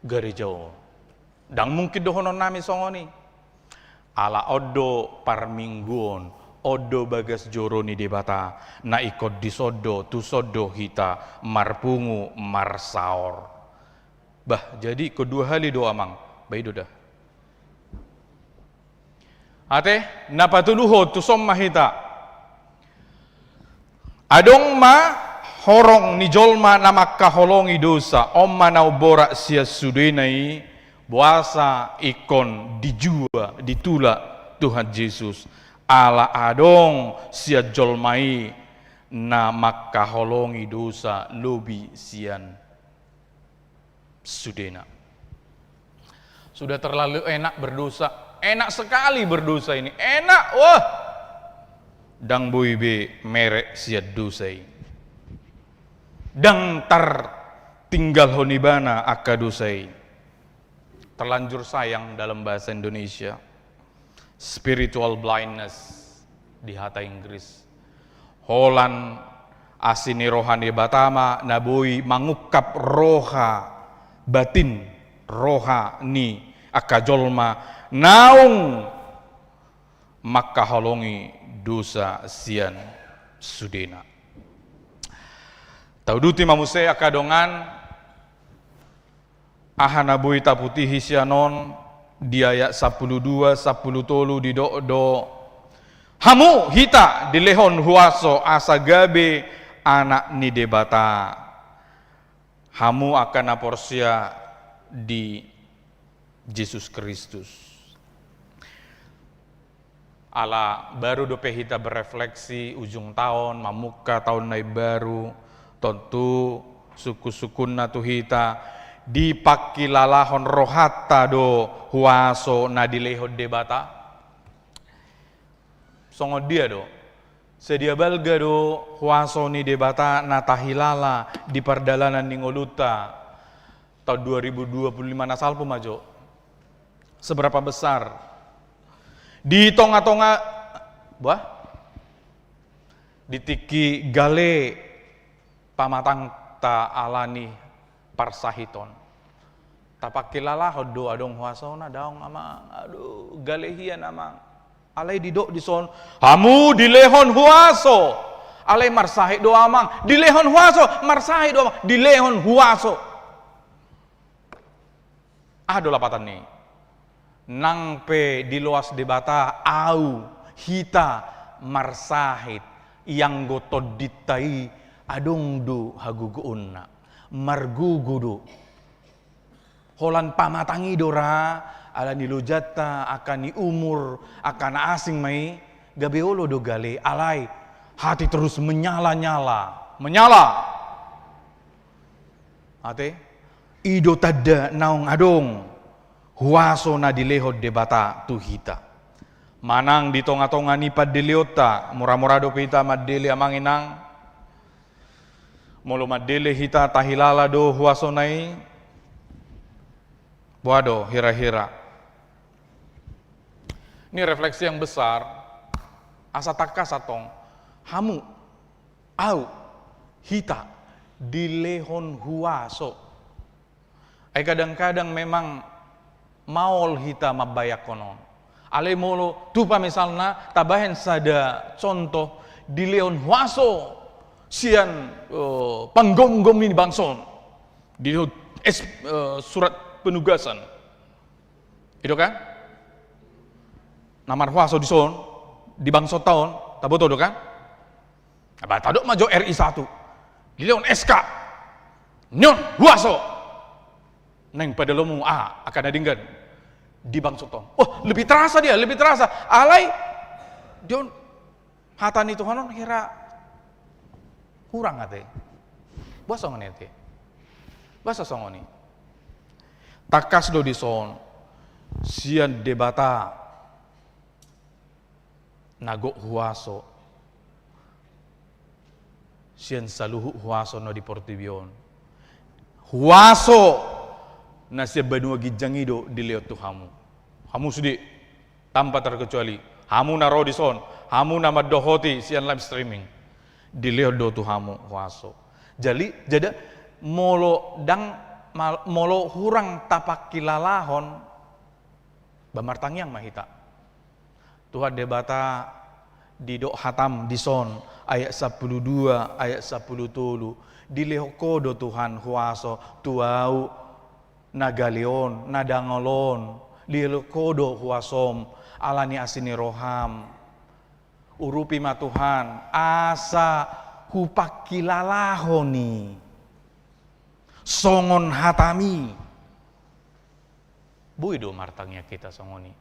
gareja on. Ndang mungkin dohononnami songon i. Ala on do parmingguon, on do bagas joro ni Debata, na ingkon dison do, tuson do hita marpungu, marsaor. Bah, jadi ingkon dua hali do, Amang. Bah, i do da. Ate, na patoluhon, tuson ma hita. Adong ma horong ni jolma na mangkaholongi dosa, on ma na umborat sian sudena i, boasa ingkon dijua, ditulak Tuhan Jesus. Ala adong sian jolma i na mangkaholongi dosa lobi sian sudena. Sudah terlalu enak berdosa. Enak sekali berdosa ini. Enak, wah. Ndang boi be merek sian dosa i. Ndang tartinggalhon ibana angka dosa i. Terlanjur sayang dalam bahasa Indonesia. Spiritual blindness di hata Inggris. Holan asi ni roha ni Debata ma na boi mangungkap roha batin, roha ni angka jolma naung mangkaholongi dosa sian sudena. Tauduti ma muse angka dongan, aha na boi taputihi sian on, di ayat sampulu dua, sampulu tolu didok do, hamu hita dilehon huaso asa gabe anak ni Debata. Hamu angka na porsea di Jesus Kristus. Ala baru dope hita berefleksi ujung taon, mamungka taon na imbaru, tontu sungkun-sungkunna tu hita, dipangkilalahon rohanta do huaso na dilehon Debata? Songon dia do? Sadia balga do huaso ni Debata na tahilala di pardalanan ni ngolunta taon dua ribu dua puluh lima na salpu ma jo? Seberapa besar? Di tonga-tonga, bah? Di tingki gale pamatangta ala ni parsahiton. Tapangkilalahon do adong huasona? Daong, Amang. Aduh, gale hian, Amang. Alai didok dison, hamu dilehon huaso. Alai marsahit do, Amang. Dilehon huaso, marsahit do, Amang. Dilehon huaso. Aha do lapatan ni i? Nang pe diloas Debata au, hita, marsahit, ianggo tondinta i adong do hagogoonna, margogo do. Holan pamatang i do ra, ala ni lojanta, angka ni umur, angka na asing ma i, gabe olo do gale, alai hati terus menyala-nyala, menyala. Ate, i do tanda naung adong huaso na dilehon Debata tu hita. Manang di tonga-tonga ni pandeleonta, mura-mura dope hita mandele, Amang Inang. Molo mandele hita, tahilala do huasona i? Boha do hira-hira? Ini refleksi yang besar, asa tangkas antong, hamu, au, hita, dilehon huaso. Ai kadang-kadang memang maol hita mambayangkon on. Alai molo tupa misalna, tabahen sada contoh, dilehon huaso sian, eh, panggomgom ni bangso on. Dilehon es-, eh, surat penugasan. I do kan? Na marhuaso dison, di bangsonta on, taboto do kan? Ba tadok ma jo R I satu. Dilehon S K. Nion, huaso. Naeng padalanmu, ah, angka na denggan di bangsonta on. Wah, lebih terasa dia, lebih terasa. Alai dia on, hata ni Tuhan on hira hurang ate. Boasa songon i ate? Boasa songon i? Tangkas do dison, sian Debata na gok huaso, sian saluhut huaso na di portibi on. Huaso na sian banua ginjang i do dilehon tu hamu. Hamu sude, tanpa terkecuali. Hamu na ro dison, hamu na mandohoti sian live streaming. Dilehon do tu hamu huaso. Jadi, jadi molo ndang mal-, molo hurang tapangkilalahon, ba martangiang ma hita. Tuhan Debata, didok hatam dison, ayat sampulu dua, ayat sampulu tolu. Dilehon Ho do Tuhan huaso tu ahu na gale on, na dangol on. Dilehon Ho do huasom, ala ni asi ni roham. Urupi ma Tuhan, asa hupangkilalahon i songon hatam i. Boi do martangiang hita songon i.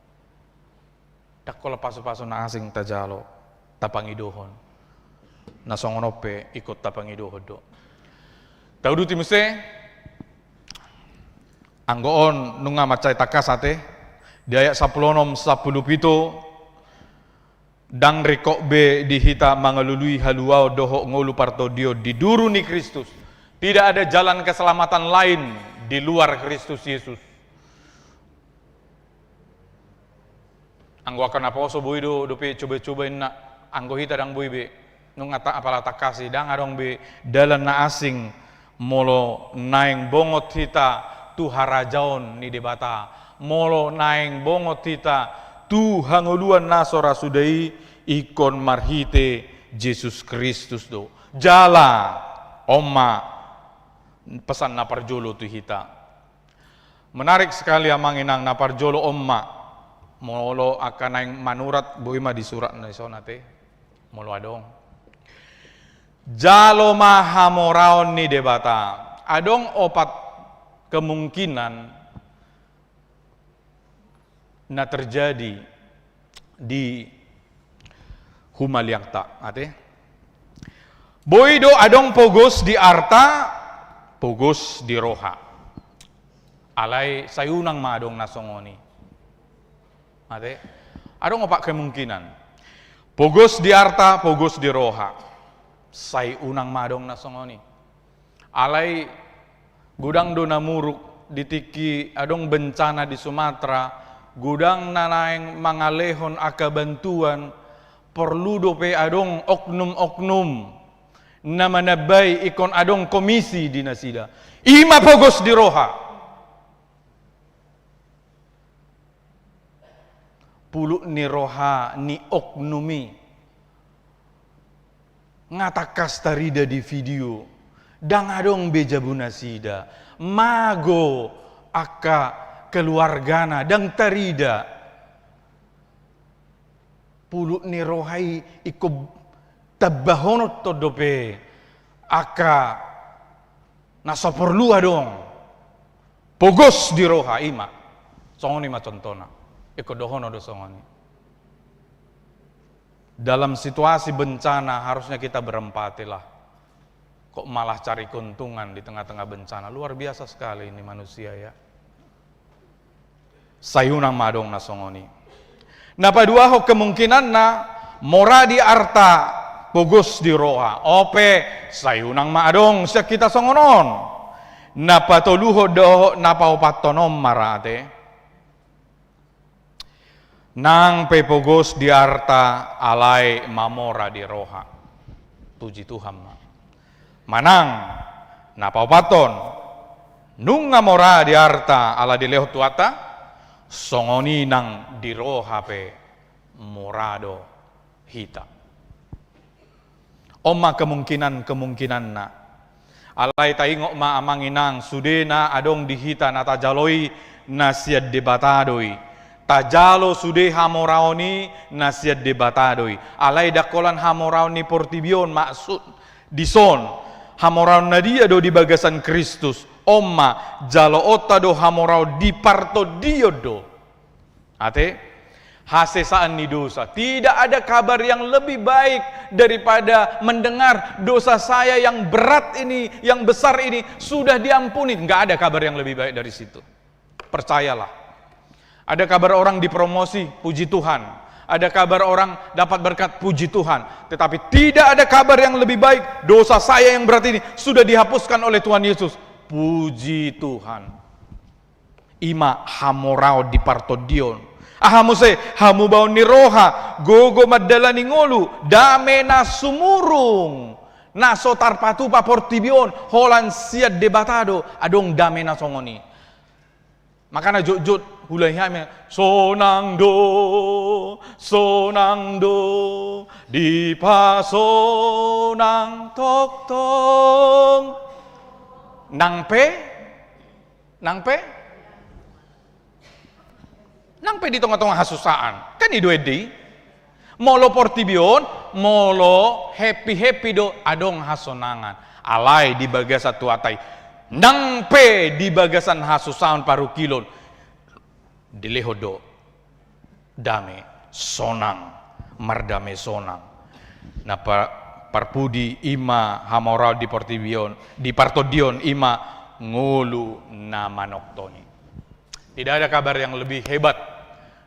Ndang holan pasupasu na asing tajalo, tapangidohon. Na songon on pe ingkon tapangidohon do. Tauduti muse, anggo on nunga mansai tangkas ate, di ayat sampulu onom, sampulu pitu, ndang ringkot be di hita mangalului haluaon dohot ngolu partondion di duru ni Kristus. Tidak ada jalan keselamatan lain di luar Kristus Yesus. Anggo angka naposo boi do dope coba-coba inna, anggo hita ndang boi be. Nunga ta-, apala tangkas i, ndang adong be dalan na asing molo naeng bongot hita tu harajaon ni Debata, molo naeng bongot hita tu hangoluan na so ra suda i, ingkon marhite Jesus Kristus do. Jala, on ma pesan na parjolo tu hita. Menarik sekali amang inang, na parjolo on ma. Molo angka naeng manurat, boi ma disurat na dison ate. Molo adong. Jalo ma hamoraon ni Debata. Adong opat kemungkinan na terjadi di humaliangta, ate. Boi do adong pogos di arta, pogos di roha. Alai sai unang ma adong na songon i. Ate, adong opat kemungkinan. Pogos di arta, pogos di roha. Sai unang ma adong na songon i. Alai godang do na muruk di tingki adong bencana di Sumatera, godang na naeng mangalehon angka bantuan, porlu dope adong oknum-oknum na manambai ingkon adong komisi di nasida. I ma pogos di roha. Pulut ni roha ni oknum i. Nga tangkas tarida di video. Ndang adong be jabu nasida. Mago angka keluargana, ndang tarida. Pulut ni roha i ingkon tambahonon dope angka na so porlu adong. Pogos di roha i ma. Songon i ma contohna. Ingkon dohonon do songon i. Dalam situasi bencana harusnya kita berempati lah. Kok malah cari keuntungan di tengah-tengah bencana. Luar biasa sekali ini manusia ya. Sai unang ma adong na songon i. Na paduahon kemungkinanna, mora di arta, pogos di roha. Ope, sai unang ma adong sian hita songon on. Na patoluhon dohot na paopathon on ma ra ate. Nang pe pogos di arta alai mamora di roha. Puji Tuhan ma. Manang na paopathon, nunga mora di arta ala dilehon Tuhanta, songon i nang di roha pe mora do hita. On ma kemungkinan-kemungkinanna. Alai taingot ma amang inang, sude na adong di hita na tajalo i na sian Debata do i. Tajalo sude hamoraon i na sian Debata do i. Alai ndang holan hamoraon ni portibi on maksud dison. Hamoraon na dia do di bagasan Kristus? On ma, jaloonta do hamoraon di partondion do. Ate, hasesaan ni dosa. Tidak ada kabar yang lebih baik daripada mendengar dosa saya yang berat ini, yang besar ini sudah diampuni. Nggak ada kabar yang lebih baik dari situ. Percayalah. Ada kabar orang dipromosi, puji Tuhan. Ada kabar orang dapat berkat, puji Tuhan. Tetapi tidak ada kabar yang lebih baik, dosa saya yang berat ini sudah dihapuskan oleh Tuhan Yesus. Puji Tuhan. Ima hamoraon di partondion. Aha muse? Hamubaon ni roha, gogo mandalani ngolu, dame na sumurung, na so tarpatupa portibi on, holan sian Debata do adong dame na songon i. Makana jotjot huulahon hami, sonang do, sonang do, dipasonang tongtong. Nang pe, nang pe, nang pe di tongatonga hasusaan. Kan i do ende i. Molo portibi on, molo happy-happy do, adong hasonangan. Alai di bagasan tu hata i, nang pe di bagasan hasusaan parungkilon, dilehon do dame, sonang, mardame sonang. Na pa-, parpudi ima hamoraon di portibi on, di partondion ima ngolu na manongtong i. Tidak ada kabar yang lebih hebat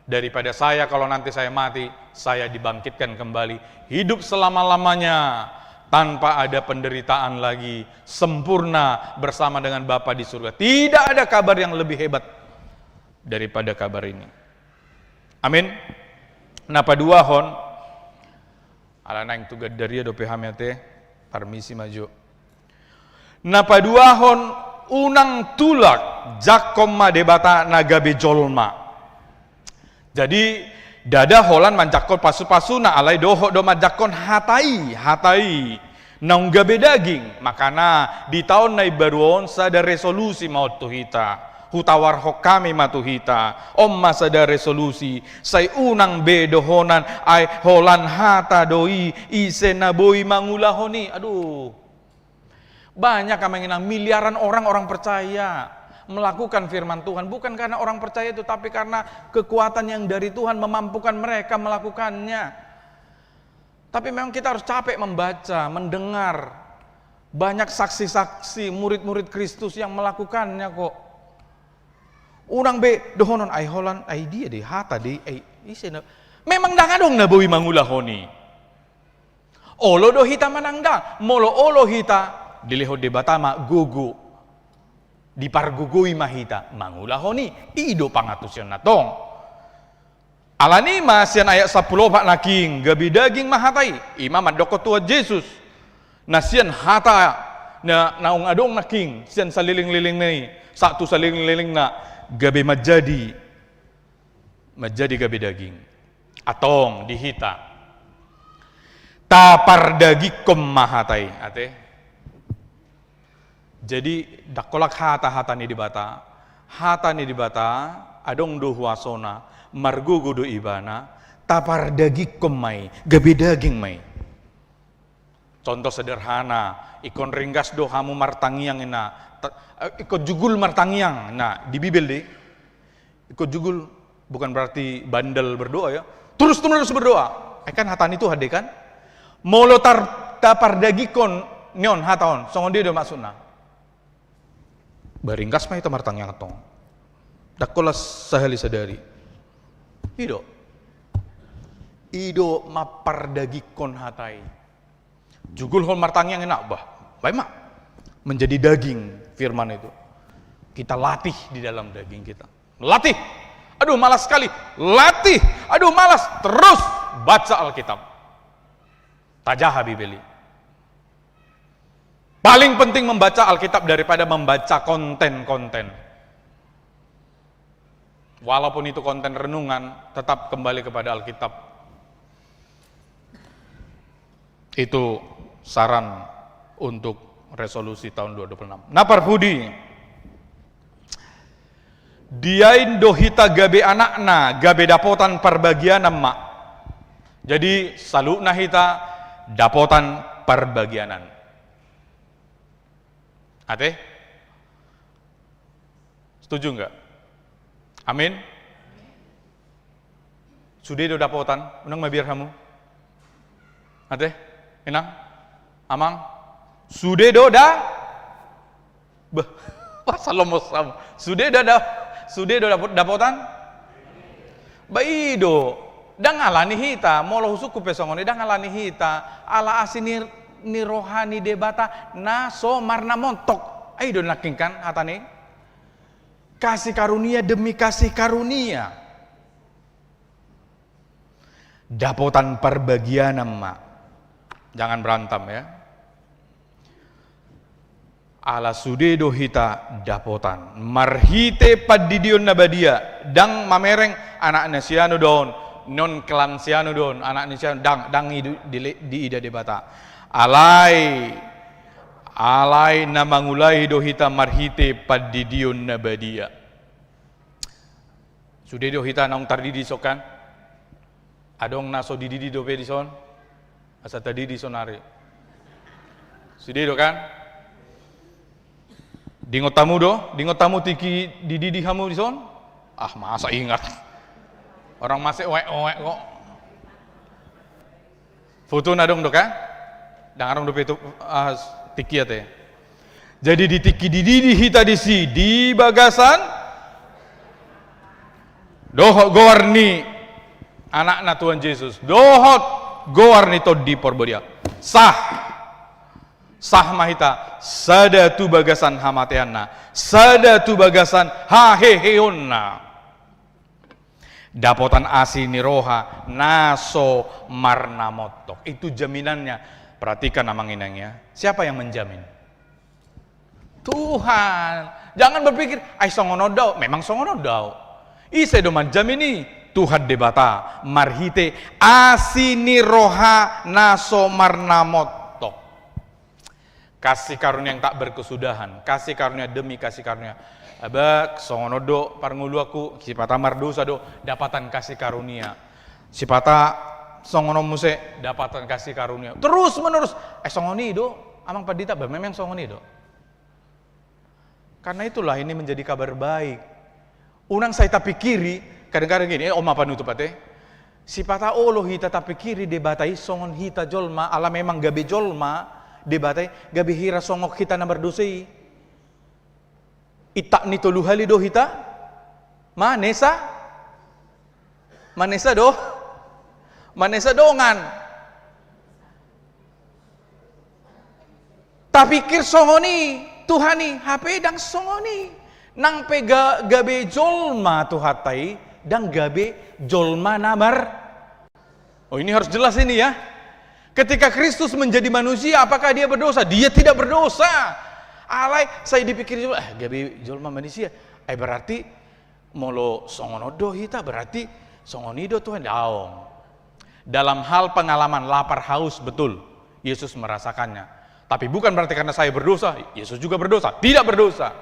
daripada saya, kalau nanti saya mati, saya dibangkitkan kembali, hidup selama-lamanya, tanpa ada penderitaan lagi, sempurna bersama dengan Bapa di surga. Tidak ada kabar yang lebih hebat daripada kabar ini. Amin. Na paduahon, ala naeng tu Gandaria dope hami ate, parmisi ma jo. Na paduahon, unang tulak, jangkon ma Debata na gabe jolma. Jadi, ndada holan manjangkon pasupasuna, alai dohot do manjangkon hata i, hata i. Naung gabe daging, makana di taon na imbaru on sada resolusi ma on tu hita. Hutawarhon hami ma tu hita, on ma sada resolusi, sai unang be dohonan, ai holan hata do i, ise na boi mangulahon i. Aduh. Banyak, Amang Inang, miliaran orang, orang percaya melakukan firman Tuhan, bukan karena orang percaya itu, tapi karena kekuatan yang dari Tuhan memampukan mereka melakukannya. Tapi memang kita harus capek membaca, mendengar. Banyak saksi-saksi, murid-murid Kristus yang melakukannya kok. Unang be dohonon, ai holan, ai dia do i, hata do i, ai ise na. Memang ndang adong na boi mangulahon i. Olo do hita manang ndang? Molo olo hita, dilehon Debata ma gogo. Dipargogoi ma hita mangulahon i. I do pangantusion na tong. Alani i ma sian ayat sampulu opat nangkin, gabe daging ma hata i. I ma mandokkon Tuhan Jesus. Na sian hata na naung adong nangkin, sian salelenglelengna i, sahat tu salelenglelengna, gabe manjadi, manjadi gabe daging. Antong di hita, tapardagingkon ma hata i, ate. Jadi, ndang holan hata, hata ni Debata. Hata ni Debata, adong do huasona, margogo do ibana, tapardagingkon ma i, gabe daging ma i. Contoh sederhana, ingkon ringgas do hamu martangiang, ninna. Ta-, eh, ingkon jugul martangiang, ninna, di Bibel do i. Ingkon jugul bukan berarti bandel berdoa, ya. Terus-menerus berdoa. Eh, kan hata ni Tuhan do i, kan? Molo tar-, tapardagingkon ni on hata on, songon dia do maksudna. Ba ringgas ma hita martangiang antong. Ndang holan sahali sadari. I do. I do mampardagingkon hata i. Jugulhon martangiang, ninna, bah, baen ma. Menjadi daging firman itu. Kita latih di dalam daging kita. Latih. Aduh, malas sekali. Latih. Aduh, malas. Terus baca Alkitab. Tajaha Bibel i. Paling penting membaca Alkitab daripada membaca konten-konten. Walaupun itu konten renungan, tetap kembali kepada Alkitab. Itu saran untuk resolusi tahun dua ribu dua puluh enam. Na parpudi, diain do hita gabe anakna, gabe dapotan parbagianan ma. Jadi, saluhutna hita dapotan parbagianan. Ate? Setuju nggak? Amin. Sude do dapotan, unang mabiar hamu. Ate, inang, amang, sude do da, beh, pasal lomos hamu. Sude do da, sude do dapot, dapotan. Ba i do, ndang alani hita, molo husungkun pe songon i, ndang alani hita, ala asi ni, ni roha ni Debata, na so marnamontok. Ai do nangkin kan, hata ni. Kasih karunia demi kasih karunia. Dapotan parbagianan ma. Jangan berantem ya. Ala sude do hita dapotan. Marhite pandidion na badia. Ndang mamereng anak ni sianu do on. Non klan sianu do on. Anak ni sianu. Ndang, ndang i di, di, diida Debata. Alai, alai na mangulahi do hita marhite pandidion na badia. Sude do hita naung tardidi dison kan? Adong na so dididi dope dison? Asa tadidi sonari. Sude do kan? Diingot hamu do? Diingot hamu tingki dididi hamu dison? Ah, masa ingat? Orang masih oek-oek kok. Foto na adong do kan? Ndang adong dope tu, ah, tingki ate. Jadi di tingki dididi hita disi di bagasan dohot goar ni Anakna Tuhan Jesus, dohot goar ni Tondi Porbadia. Sah. Sah ma hita, sada tu bagasan hamateanna, sada tu bagasan haheheonna. Dapotan asi ni roha na so marnamontok. Itu jaminannya. Perhatikan amang inang ya. Siapa yang menjamin? Tuhan. Jangan berpikir, ai songon on do au. Memang songon on do au. Ise do manjamin i? Tuhan Debata. Marhite asi ni roha na so marnamontok. Kasih karunia yang tak berkesudahan, kasih karunia demi kasih karunia. Aba, songon on do parngoluanku, sipata mardosa do, dapatan kasih karunia. Sipata songon on muse, dapatan kasih karunia. Terus menerus, eh, songon i do, amang pandita, ba memang songon i do. Karena itulah ini menjadi kabar baik. Unang sai tapikiri, kadang-kadang gini, eh, oma panutup ate. Sipata olo hita tapikiri Debata i songon hita jolma, ala memang gabe jolma, Debata i gabe hira songon hita na mardosa i. Ittak ni tolu hali do hita, manesa, manesa do, manesa dongan. Tapikir songon i, Tuhan i, hape ndang songon i. Nang pe ga-, gabe jolma Tuhanta i, ndang gabe jolma na mar-, oh, ini harus jelas ini ya. Ketika Kristus menjadi manusia, apakah dia berdosa? Dia tidak berdosa. Alai, sai dipikir jolma, eh, gabe jolma manisia. Eh, berarti molo songon on do hita, berarti songon i do Tuhan. Daong. Dalam hal pengalaman lapar haus, betul, Yesus merasakannya. Tapi bukan berarti karena saya berdosa, Yesus juga berdosa. Tidak berdosa.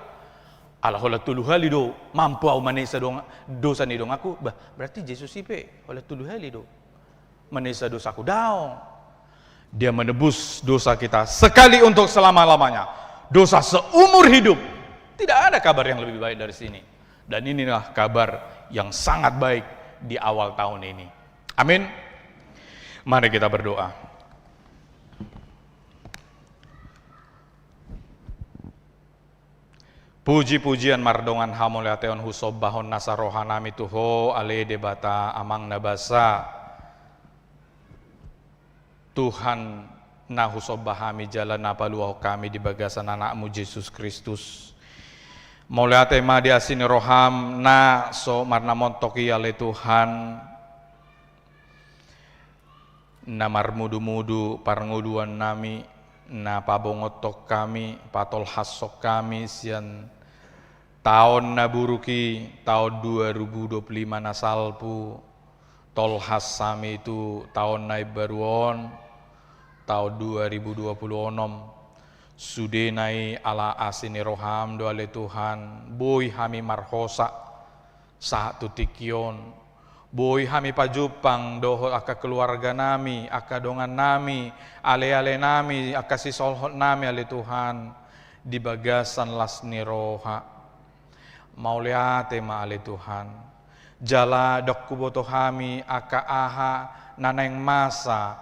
Ala holan tolu hali do mampu au manesa dong-, dosa ni donganku, bah, berarti Jesus i pe holan tolu hali do manesa dosaku. Daong. Dia menebus dosa kita sekali untuk selama-lamanya. Dosa seumur hidup. Tidak ada kabar yang lebih baik dari sini. Dan inilah kabar yang sangat baik di awal tahun ini. Amin. Mari kita berdoa. Puji-pujian mardongan hamauliateon husombahon nasa rohanami tu Ho, ale Debata Amang na basa. Tuhan na husombah hami jala na paluahon hami di bagasan Anakmu Jesus Kristus. Mauliate ma di asi ni roham na so marnamontok i ale Tuhan. Na marmudu-mudu parngoluannami, na pabongothon hami, patolhashon hami sian taon na buruk i, taon dua ribu dua puluh lima na salpu, tolhas hami tu taon na imbaru on, taon dua ribu dua puluh onom. Sudena i ala asi ni roham do ale Tuhan, boi hami marhosa, sahat tu tingki on, boi hami pajumpang dohot angka keluarganami, angka dongannami, ale-alenami, angka sisolhotnami, ale Tuhan. di bagasan las ni roha. Mauliate ma ale Tuhan. Jala ndang huboto hami angka aha na naeng masa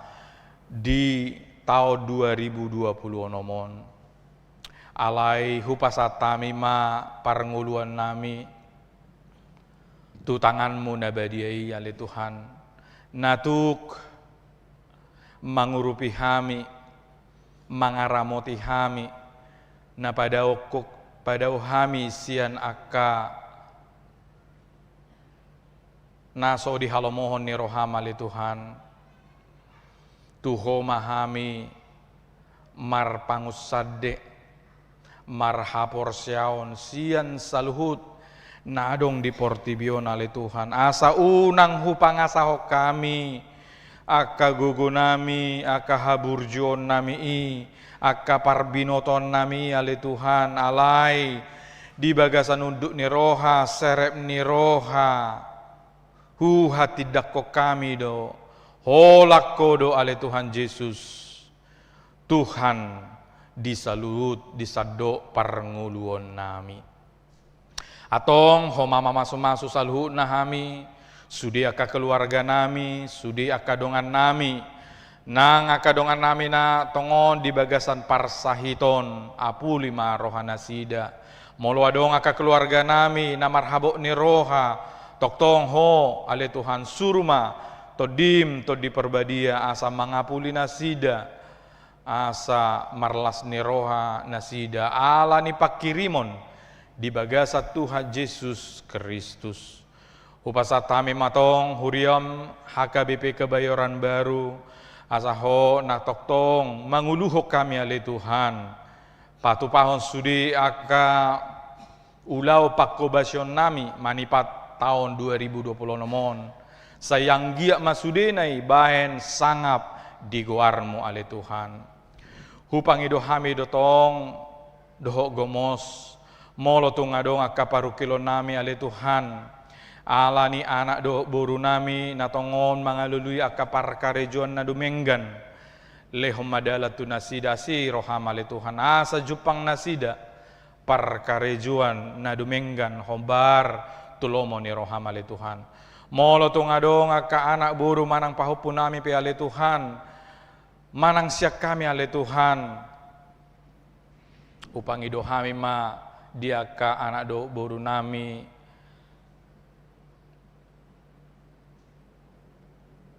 di taon dua ribu dua puluh onom on. Alai hupasahat hami ma parngoluonnami tu tanganmu na badia i ale Tuhan, na tuk mangurupi hami, mangaramoti hami, na padao, padao hami sian angka na so dihalomohon ni roham ale Tuhan. Tu ho ma hami marpangunsande, marhaporseaon sian saluhut na adong di portibi on ale Tuhan, asa unang hupangasahon hami angka gogonami, angka haburjuonnami i, angka parbinotoannami i ale Tuhan, alai di bagasan unduk ni roha, serep ni roha, huhatindangkon hami do, holan ho do ale Tuhan Jesus, Tuhan di saluhut, di sandok parngoluonnami. Antong ho ma mamasumasu saluhutna hami, sude angka keluarganami, sude angka dongannami, nang angka dongannami na tongon di bagasan parsahiton, apuli ma rohanasida. Molo adong angka keluarganami na marhabot ni roha, tongtong ho ale Tuhan, suru ma Tondim, Tondi Parbadia, asa mangapuli nasida, asa marlas ni roha nasida ala ni pangkirimon di bagasan Tuhan Jesus Kristus. Hupasahat hami ma antong huriam H K B P Kebayoran Baru, asa ho na tongtong manguluhon hami ale Tuhan, patupahon sude angka ulaon pangkobasionnami manipat taon dua ribu dua puluh onom on, sai anggiat ma sudena i bahen sangap di goarmu ale Tuhan. Hupangido hami do tong dohot gomos, molo tung adong angka parungkilonnami ale Tuhan, ala ni anak dohot borunami na tongon mangalului angka parkarejoan na dumenggan, lehon ma dalan tu nasida asi roham ale Tuhan, asa jumpang nasida parkarejoan na dumenggan hombar tu lomo ni roham ale Tuhan. Molo tung adong angka anak boru manang pahompunami pe ale Tuhan, manang sian hami ale Tuhan, hupangido hami ma di angka anak dohot borunami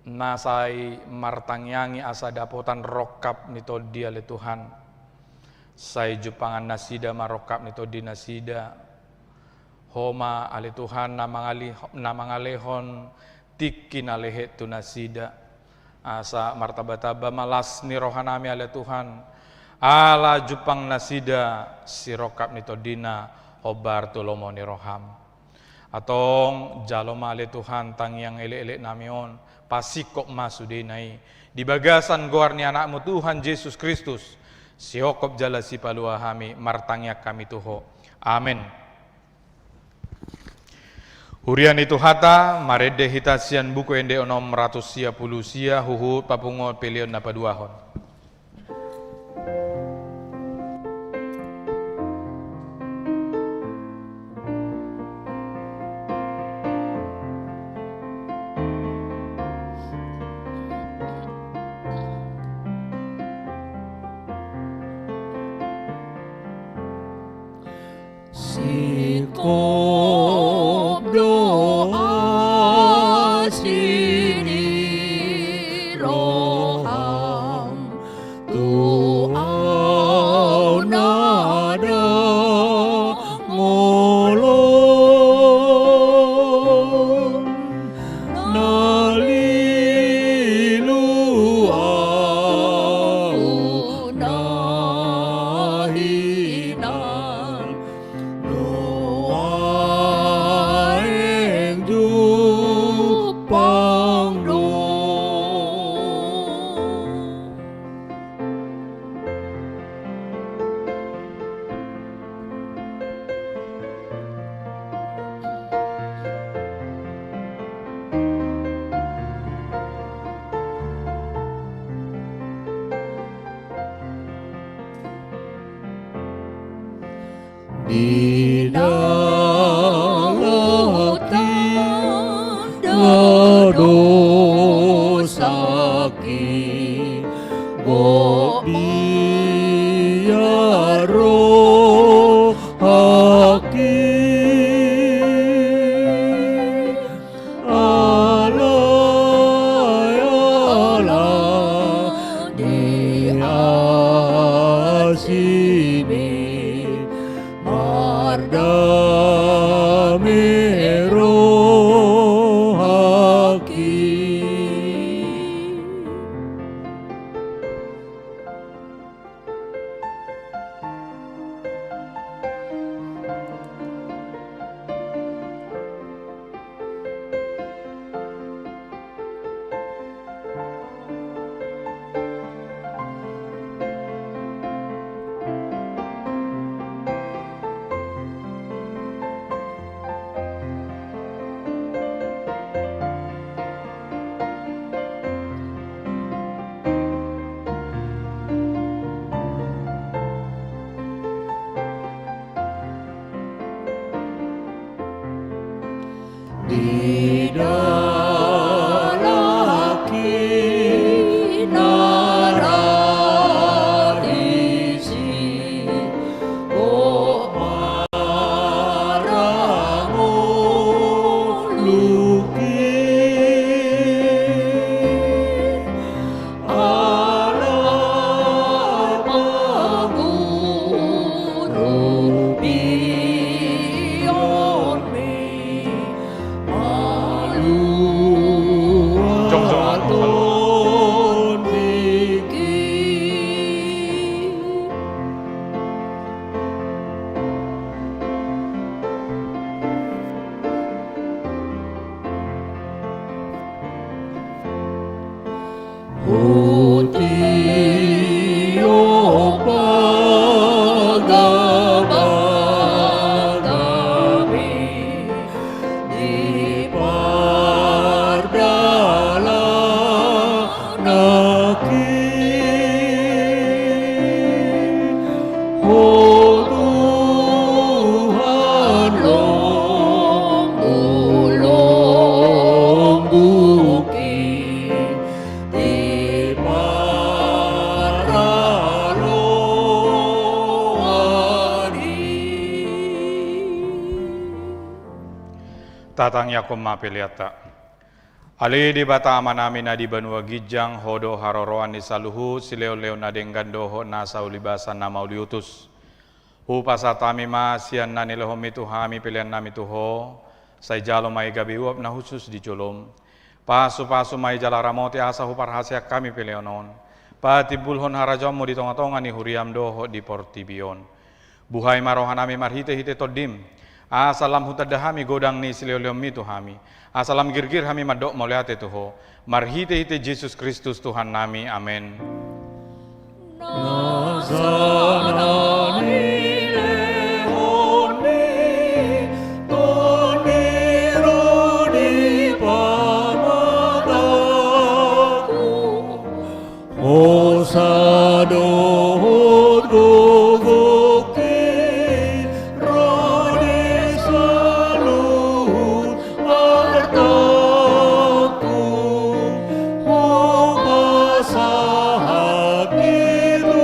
na sai martangiangi asa dapotan rongkap ni Tondi ale Tuhan. Sai jumpangan nasida ma rongkap ni Tondi nasida. Ho ma ale Tuhan na mangali-, na mangalehon tingki na lehet tu nasida. Asa martamba-tamba ma las ni rohanami ale Tuhan, ala jumpang nasida sirongkap ni Tondina hombar tu lomo ni roham. Antong jalo ma ale Tuhan tangiang elek-eleknami on, pasingkop ma sudena i di bagasan goar ni Anakmu Tuhan Jesus Kristus, sihongkop jala sipalua hami, martangiang hami tu Ho. Amen. Huria ni Tuhanta, marende hita sian Buku Ende onom ratus sia pulu sia, huhut papunguhon peleon na paduahon. Singkop do asi ni roham tu au na dangol on, na lilu au na hinan. Nuaeng jumpang do. dosangki, gok biar rohangki. Alai ala ni asimi, mardame rohangki. Di dalan hinarang isi, o marangoluhi. Ala pangurupionmi, maluat tondingki. Hutio pagabagami di pardalananki. O Tuhan, lombu-lombuki di paraloan i. Tatangiangkon ma peleanta. Ale Debata Amanami na di banua ginjang, Ho do haroroan ni saluhut silehon-lehon na denggan dohot nasa ulibasan na mauliutus. Hupasahat hami ma sian na nilehonmi tu hami peleannami tu Ho, sai jalo ma i gabe uap na hushus di jolom. Pasupasu ma i jala ramoti asa huparhaseang hami pelean on patimbulhon harajaonmu di tongatonga ni huriam dohot di portibi on. Buhai ma rohanami marhitehite Tondim, asa lam hutanda hami godang ni silehonlehonmi tu hami, asa lam girgir hami mandok mauliate tu Ho, marhitehite Jesus Kristus Tuhannami. Amen. Na sana nilehon ni Tondi ro di pamatangku, hosa dohot gogongki ro di saluhut artangku, hupasahat i tu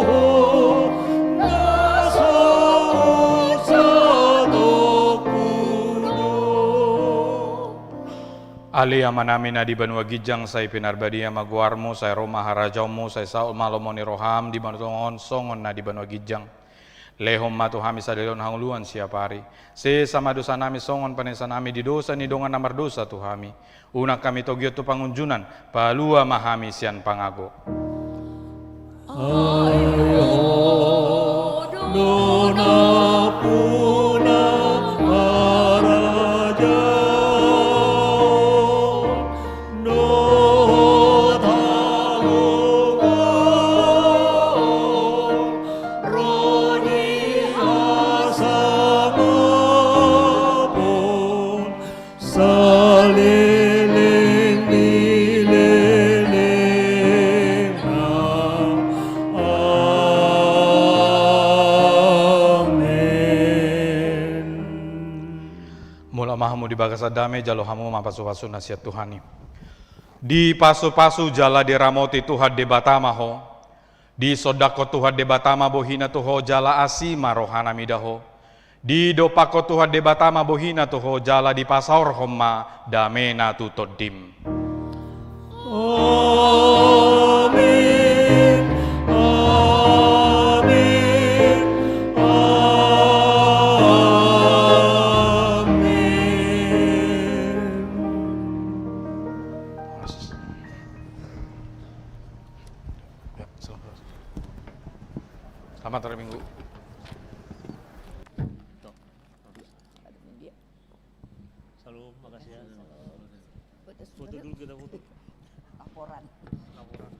Ho na saut satongku do. Ale Amanami na di banua ginjang, sai pinarbadia ma goarmu, sai ro ma harajaonmu, sai saut ma lomo ni roham di banua tonga on songon na di banua ginjang. Lehon ma tu hami sadari on hangoluan siapari. Sesa ma dosanami songon panesanami di dosa ni dongan na mardosa tu hami. Unang hami togihon tu pangunjunan, palua ma hami sian pangago. Ai Ho do nampuna, harajaon dohot hagogoon ro di hasangapon saleleng ni lelengna. Amen. Di bagasan dame jalo hamu ma pasupasu na sian Tuhan i. Dipasupasu jala diramoti Tuhan Debata ma ho. Disondangkon Tuhan Debata ma bohina tu ho jala asi ma rohana mida ho. Didompakkon Tuhan Debata ma bohina tu ho jala dipasaorhon ma damena tu tondim. Amin. Amin. Amin. Selamat hari Minggu. Shalom, makasih ya. Foto dulu, kita foto. Laporan. Laporan.